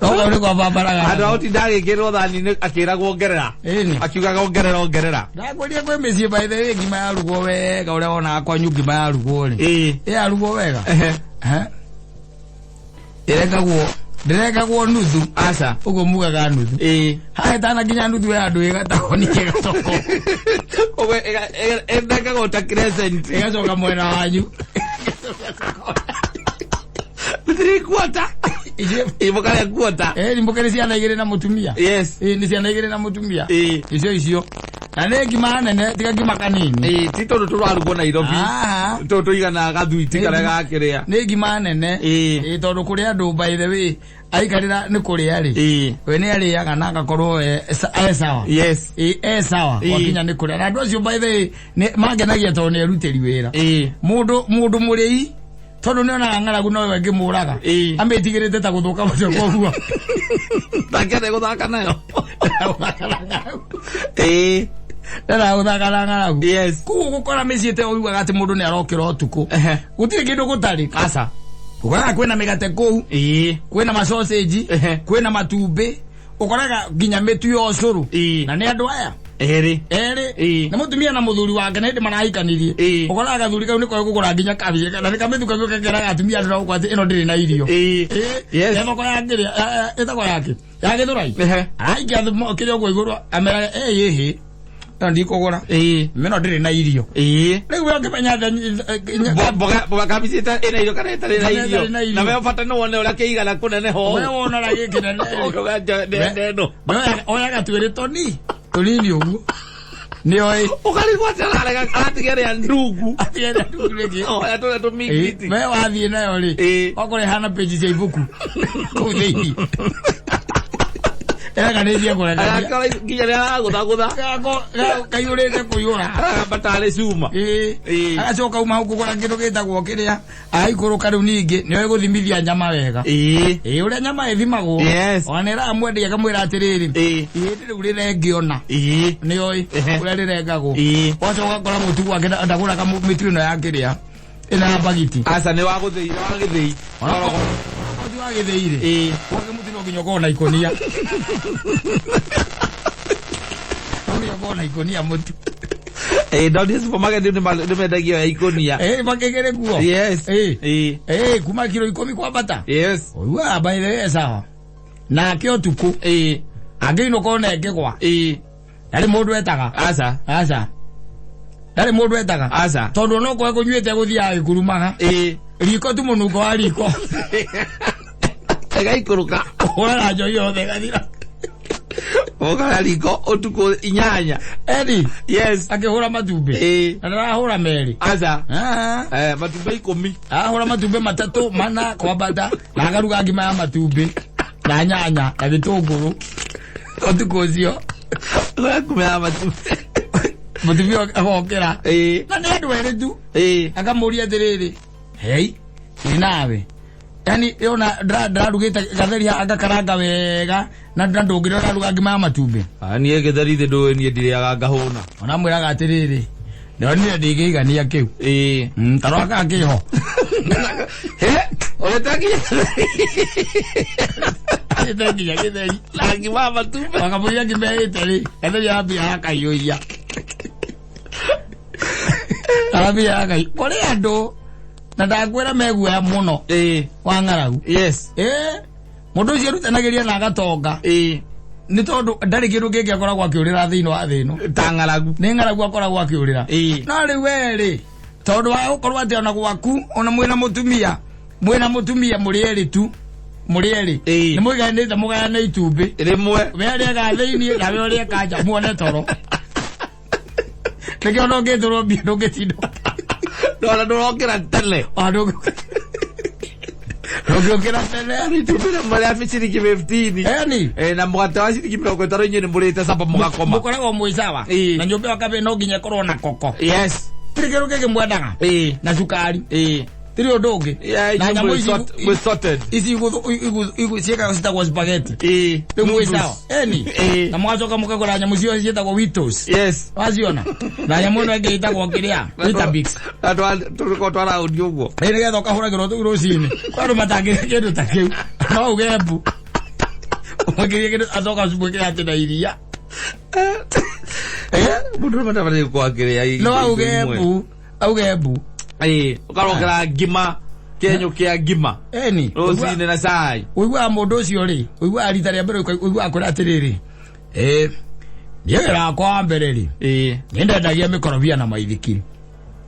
no kau nĩ kwabambaraga Andũ a gũtinda agĩkĩrwo thani-inĩ akĩragwo ongerera. Ĩni. Akiugaga ongerera ongerera. Ndakwĩrire kwĩ mĩciĩ by the way ngima yarugwo wega ũrĩa wonaga kwanyu ngima yarugwo rĩ. Ĩĩ. Ĩ yarugwo wega. Ehe. Eh? Ĩrekagwo ndĩrekagwo nuthu. Aca. Ũguo mugaga nuthu. Ĩĩ. Haha ĩtana nginya nuthu ya andũ ĩgatahwo ningĩ ĩgacoka. Ũguo ĩrekagwo ta crescent. Ĩgacoka mwena wanyu. Three quarter. Icio Mũkarĩa quarter. Eh, mũkĩrĩ ciana igĩrĩ na mũtumia. Yes. Ĩĩ nĩ ciana igĩrĩ na mũtumia. Ĩĩ. Icio icio. Na nĩ ngima nene tiga ngima kanini. Ĩĩ, ti tũndũ tũrarugwo Nairobi. Ah. Tũtũ tũigana gathuiti karĩa gakĩrĩa. Nĩ ngima nene. Ĩĩ. Ĩĩ tondũ kũrĩ andũ by the way aikarĩra nĩ kũrĩa rĩ. Ĩĩ. We nĩ arĩaga na agakorwo e sawa. Yes. Ĩĩ e sawa Ĩĩ. gwakinya nĩ kũrĩa. Na andũ acio by the way nĩ mangenagia tondũ nĩ erutĩri wĩra. Ĩĩ. Mũndũ mũndũ mũrĩi tondũ nĩ onaga ng'aragu nowe ĩngĩmũraga. Ĩĩ. Amĩtigĩrĩte ta gũthũka mũtwe koguo. Ndangĩenda gũthaka nayo. Gũthaka na ng'aragu. Ĩĩ. Ndenda gũthaka na ng'aragu. Yes. Koguo gũkora mĩciĩ ta ĩyo ũiguaga atĩ mũndũ nĩ arokĩra ũtukũ. Ehe. Gũtirĩ kĩndũ gũtarĩ. Aca. Ũkoraga kwĩna mĩgate kũu. Ĩĩ. Kwĩna masausage, Ehe. kwĩna matumbĩ, ũkoraga nginya mĩtu ya ũcũrũ. Ĩĩ. Na nĩ andũ aya Erĩ. erĩ Ĩĩ. nĩ mũtumia na mũthuri wake na hĩndĩ marahikanirie. Ĩĩ. Ũkoraga gathuri kau nĩko kũgũra nginya kabia na nĩ kamĩtu kau kekeraga atumia andũ na gũkũ atĩ ĩno ndĩrĩ na irio. Ĩĩ. Ĩĩ. Yes. Ya thoko ya kĩrĩa ĩtagwo yake ya Gĩthũrai. Ehe. Araikia kĩrĩa ũguo igũrũ ameraga ĩ ĩhĩ. Ĩno ndikũgũra. Ĩĩ. Mĩno ndĩrĩ na irio. Ĩĩ. Rĩu we ũngĩmenya Mboga mboga kabici ĩna irio kana ĩtarĩ na Kana irio. ĩtarĩ na irio. Na we ũbata nĩ wone ũrĩa kĩigana kũneneha ũũ. We wona ũrĩa gĩkĩnene. Ũkauga ndeno. Oyaga twĩrĩ toni tũnini ũguo. Nĩoĩ. Ũkarigwo atĩ ararega aratiga ĩrĩa ndungu. Atigere ndungu. Oya tũrĩa tũmingiti. We wathiĩ nayo rĩ. Ĩĩ. Okorwo ĩhana peji cia ibuku kũu thĩinĩ. Ĩreganĩtie kũrekania. Arakora nginya nĩ aragũthagũtha. Kaiyũrĩte kũiyũra. Aragamba tarĩ cuma. Ĩĩ. Ĩĩ. Agacoka uma hau kũgũra kĩndũ gĩtagwo kĩrĩa agaikũrũka rĩu ningĩ nĩoĩ gũthimithia nyama wega. Ĩĩ. Ĩĩ ũrĩa nyama ĩthimagwo. Yes. Ona nĩ ĩramwendia akamwĩra atĩrĩrĩ. Ĩĩ. Ihĩndĩ rĩu rĩrengĩona. Ĩĩ. Nĩoĩ Ehe. ũrĩa rĩrengagwo. Ĩĩ. Wacoka ũgakora mũtu gwake ndagũraga mĩtu ĩno ya kĩrĩa ĩno ya mbagiti. Aca nĩ wa gũthĩi, nĩ wa gĩthĩi. Mũtu wa gĩthĩi rĩ. Ĩĩ. Gwake mũtu no nginya ũkorwo na ikũnia. No nginya ũkorwo na ikũnia mũtu. Ĩĩ, ndonire supermarket nĩ mendagio ya ikũnia. Ĩĩ makĩgĩrĩ kuo. Yes. Ĩĩ. Ĩĩ. Ĩĩ kuma kiro 10 kwambata. Yes. Ũiguaga by the way sawa. Nake ũtukũ Ĩĩ. angĩinũka ona ĩngĩgwa Ĩĩ. ndarĩ mũndũ etaga. Aca. Aca. Ndarĩ mũndũ etaga. Aca. Tondũ ona okorwo ekũnyuĩte gũthiaga agĩkurumaga. Ĩĩ. Riko tu mũnungo wa riko. Ĩgaikũrũka. Ũhũraga njohi yothe ĩgathira. Ũkara riko ũtukũ 8. Eni Yes. akĩhũra matumbĩ. Ĩĩ. Na ndarahũra merĩ. Aca. Ah. Matumbĩ 10. Ahũra matumbĩ 3 4 kwambata na akaruga ngima ya matumbĩ na nyanya na gĩtũngũrũ. Ũtukũ ũcio Ũrĩa kumea matumbĩ. mũtumia agokĩra. Ĩĩ. Na nĩ andũ erĩ tu. Ĩĩ. Akamũria atĩrĩrĩ, hei, ndĩ nawe. Yani yona ndĩrarugĩte gatheri agakaranga wega na ndũngĩrĩa ũraruga ngima ya matumbĩ. Ah, niĩ gĩtheri thĩ ndũĩ niĩ ndirĩaga ngahũna. Ona mwĩraga atĩrĩrĩ, ndonire ndingĩigania kĩu. Ĩĩ. Ta rora kana kĩho. He, ũreta nginya Ĩte nginya gĩtheri. na ngima ya matumbĩ. Wakamũria ngima ĩte rĩ, gatheri arambia akaiyũria. Arambia akaiyũria. Kũrĩ andũ na ndakwĩra meguoya mũno Ĩĩ. wa ng'aragu. Yes. Ĩĩ. Mũndũ ũcio erutanagĩria na agatonga. Ĩĩ. Nĩ tondũ ndarĩ kĩndũ kĩngĩ akoragwo akĩũrĩra thĩinĩ wa thĩ ĩno. Ta ng'aragu. Nĩ ng'aragu akoragwo akĩũrĩra. Ĩĩ. No rĩu we rĩ, tondũ wa gũkorwo atĩ ona gwaku, ona mwĩna mũtumia, mwĩna mũtumia mũrĩ erĩ tu, mũrĩ erĩ. Ĩĩ. Nĩ mũiganĩte mũgayane itumbĩ. Rĩmwe. We arĩaga thĩinĩ na we ũrĩeka nja muone toro. Nĩkĩo ona ũngĩtũrwo mbia ndũngĩtinda. Ndona ndũrokĩra tene. Ona ndũngĩũkĩra tene. Itumbĩ rĩmwe rĩa ciringi 15. Eni. Na mũgate wa ciringi 50 inyuĩ nĩ mũrĩte capa mũgakoma. Mũkoragwo mwĩ sawa. Ĩĩ. Na nyũmba ĩyo kabĩ no nginya ĩkorwo na koko. Yes. Tirĩ kĩndũ kĩngĩ mwendaga. Ĩĩ. Na cukari. Ĩĩ. Tirĩ ũndũ ũngĩ. Yeah, Na nyamũ we're ici we're sorted. ici ciĩkagwo citagwo spaghetti. Ĩĩ. Rĩu mwĩ sawa. Eni. Ĩĩ. Na mũgacoka mũkagũra nyamũ ciothe ciĩtagwo Weetos. Yes. Waciona? Na nyamũ ĩno ĩngĩ ĩtagwo kĩrĩa? Weetabix. Na tũrĩkorwo twaraũndi ũguo. Ĩ nĩgetha ũkahũragĩrwo tũu rũcinĩ. Kwĩ andũ matangĩrĩa kĩndũ ta kĩu. No uge mbu. Ũmwĩkĩrie kĩndũ acoka ũcimwĩkĩre atĩ na iria. Mũndũ ũrĩa matabataire gũkorwo akĩrĩa No auge mbu. Auge mbu. Ĩĩ, ũkarokera ngima, kĩenyũ kĩa ngima. Eni. Rũcinĩ na cai. Ũiguaga mũndũ ũcio rĩ, ũiguaga rita rĩa mbere ũiguaga kwĩra atĩrĩrĩ, ĩĩ, niĩ wĩra wakwa wa mbere rĩ, Ĩĩ. nĩ ndendagia mĩkorobia na maithikiri.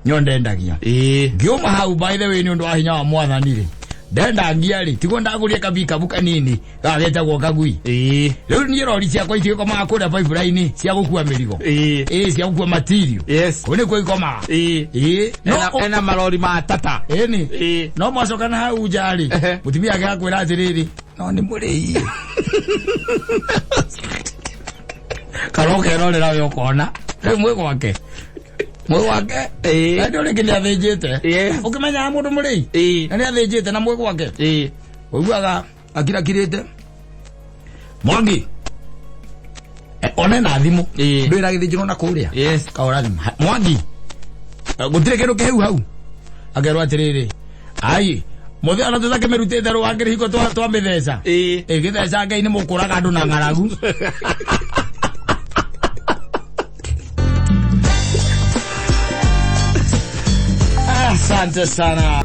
Nĩyo ndendagia. Ĩĩ. Ngiuma hau by the way nĩ ũndũ wa hinya wa mwathani rĩ, ndendagia rĩ, tiguo ndagũrire kabikabu kanini gagetagwo kagui. Ĩĩ. Rĩu niĩ rori ciakwa itigĩkomaga kũrĩa pipeline cia gũkua mĩrigo. Ĩĩ. Ĩĩ, cia gũkua material. Yes. Kũu nĩkuo ikomaga. Ĩĩ. Ĩĩ. No, Ena marori ma tata. ĩni. Ĩĩ. No mwacoka na hau nja rĩ, Ehe. mũtumia agakwĩra atĩrĩrĩ, no nĩ mũrĩie. Kana ũkerorera we ũkona. Rĩu mwĩ gwake. Mwĩ gwake. Ĩĩ. Na ndũ rĩngĩ nĩ athĩnjĩte. Yes. Ũkĩmenyaga mũndũ mũrĩi. Ĩĩ. Na nĩ athĩnjĩte na mwĩ gwake. Ĩĩ. Ũiguaga akirakirĩte. Mwangi. One na thimũ. Ĩĩ. Ndũ ĩragĩthĩnjĩrwo na kũrĩa. Yes. Kahũra thimũ. Mwangi. Gũtirĩ kĩndũ kĩhĩu hau. Akerwo atĩrĩrĩ. Ai, mũthĩ ona tũtakĩmĩrutĩte rũhangĩ hingo twamĩtheca. Ĩĩ. Ĩgĩtheca Ngai nĩ mũkũraga andũ na ng'aragu. Asante sana.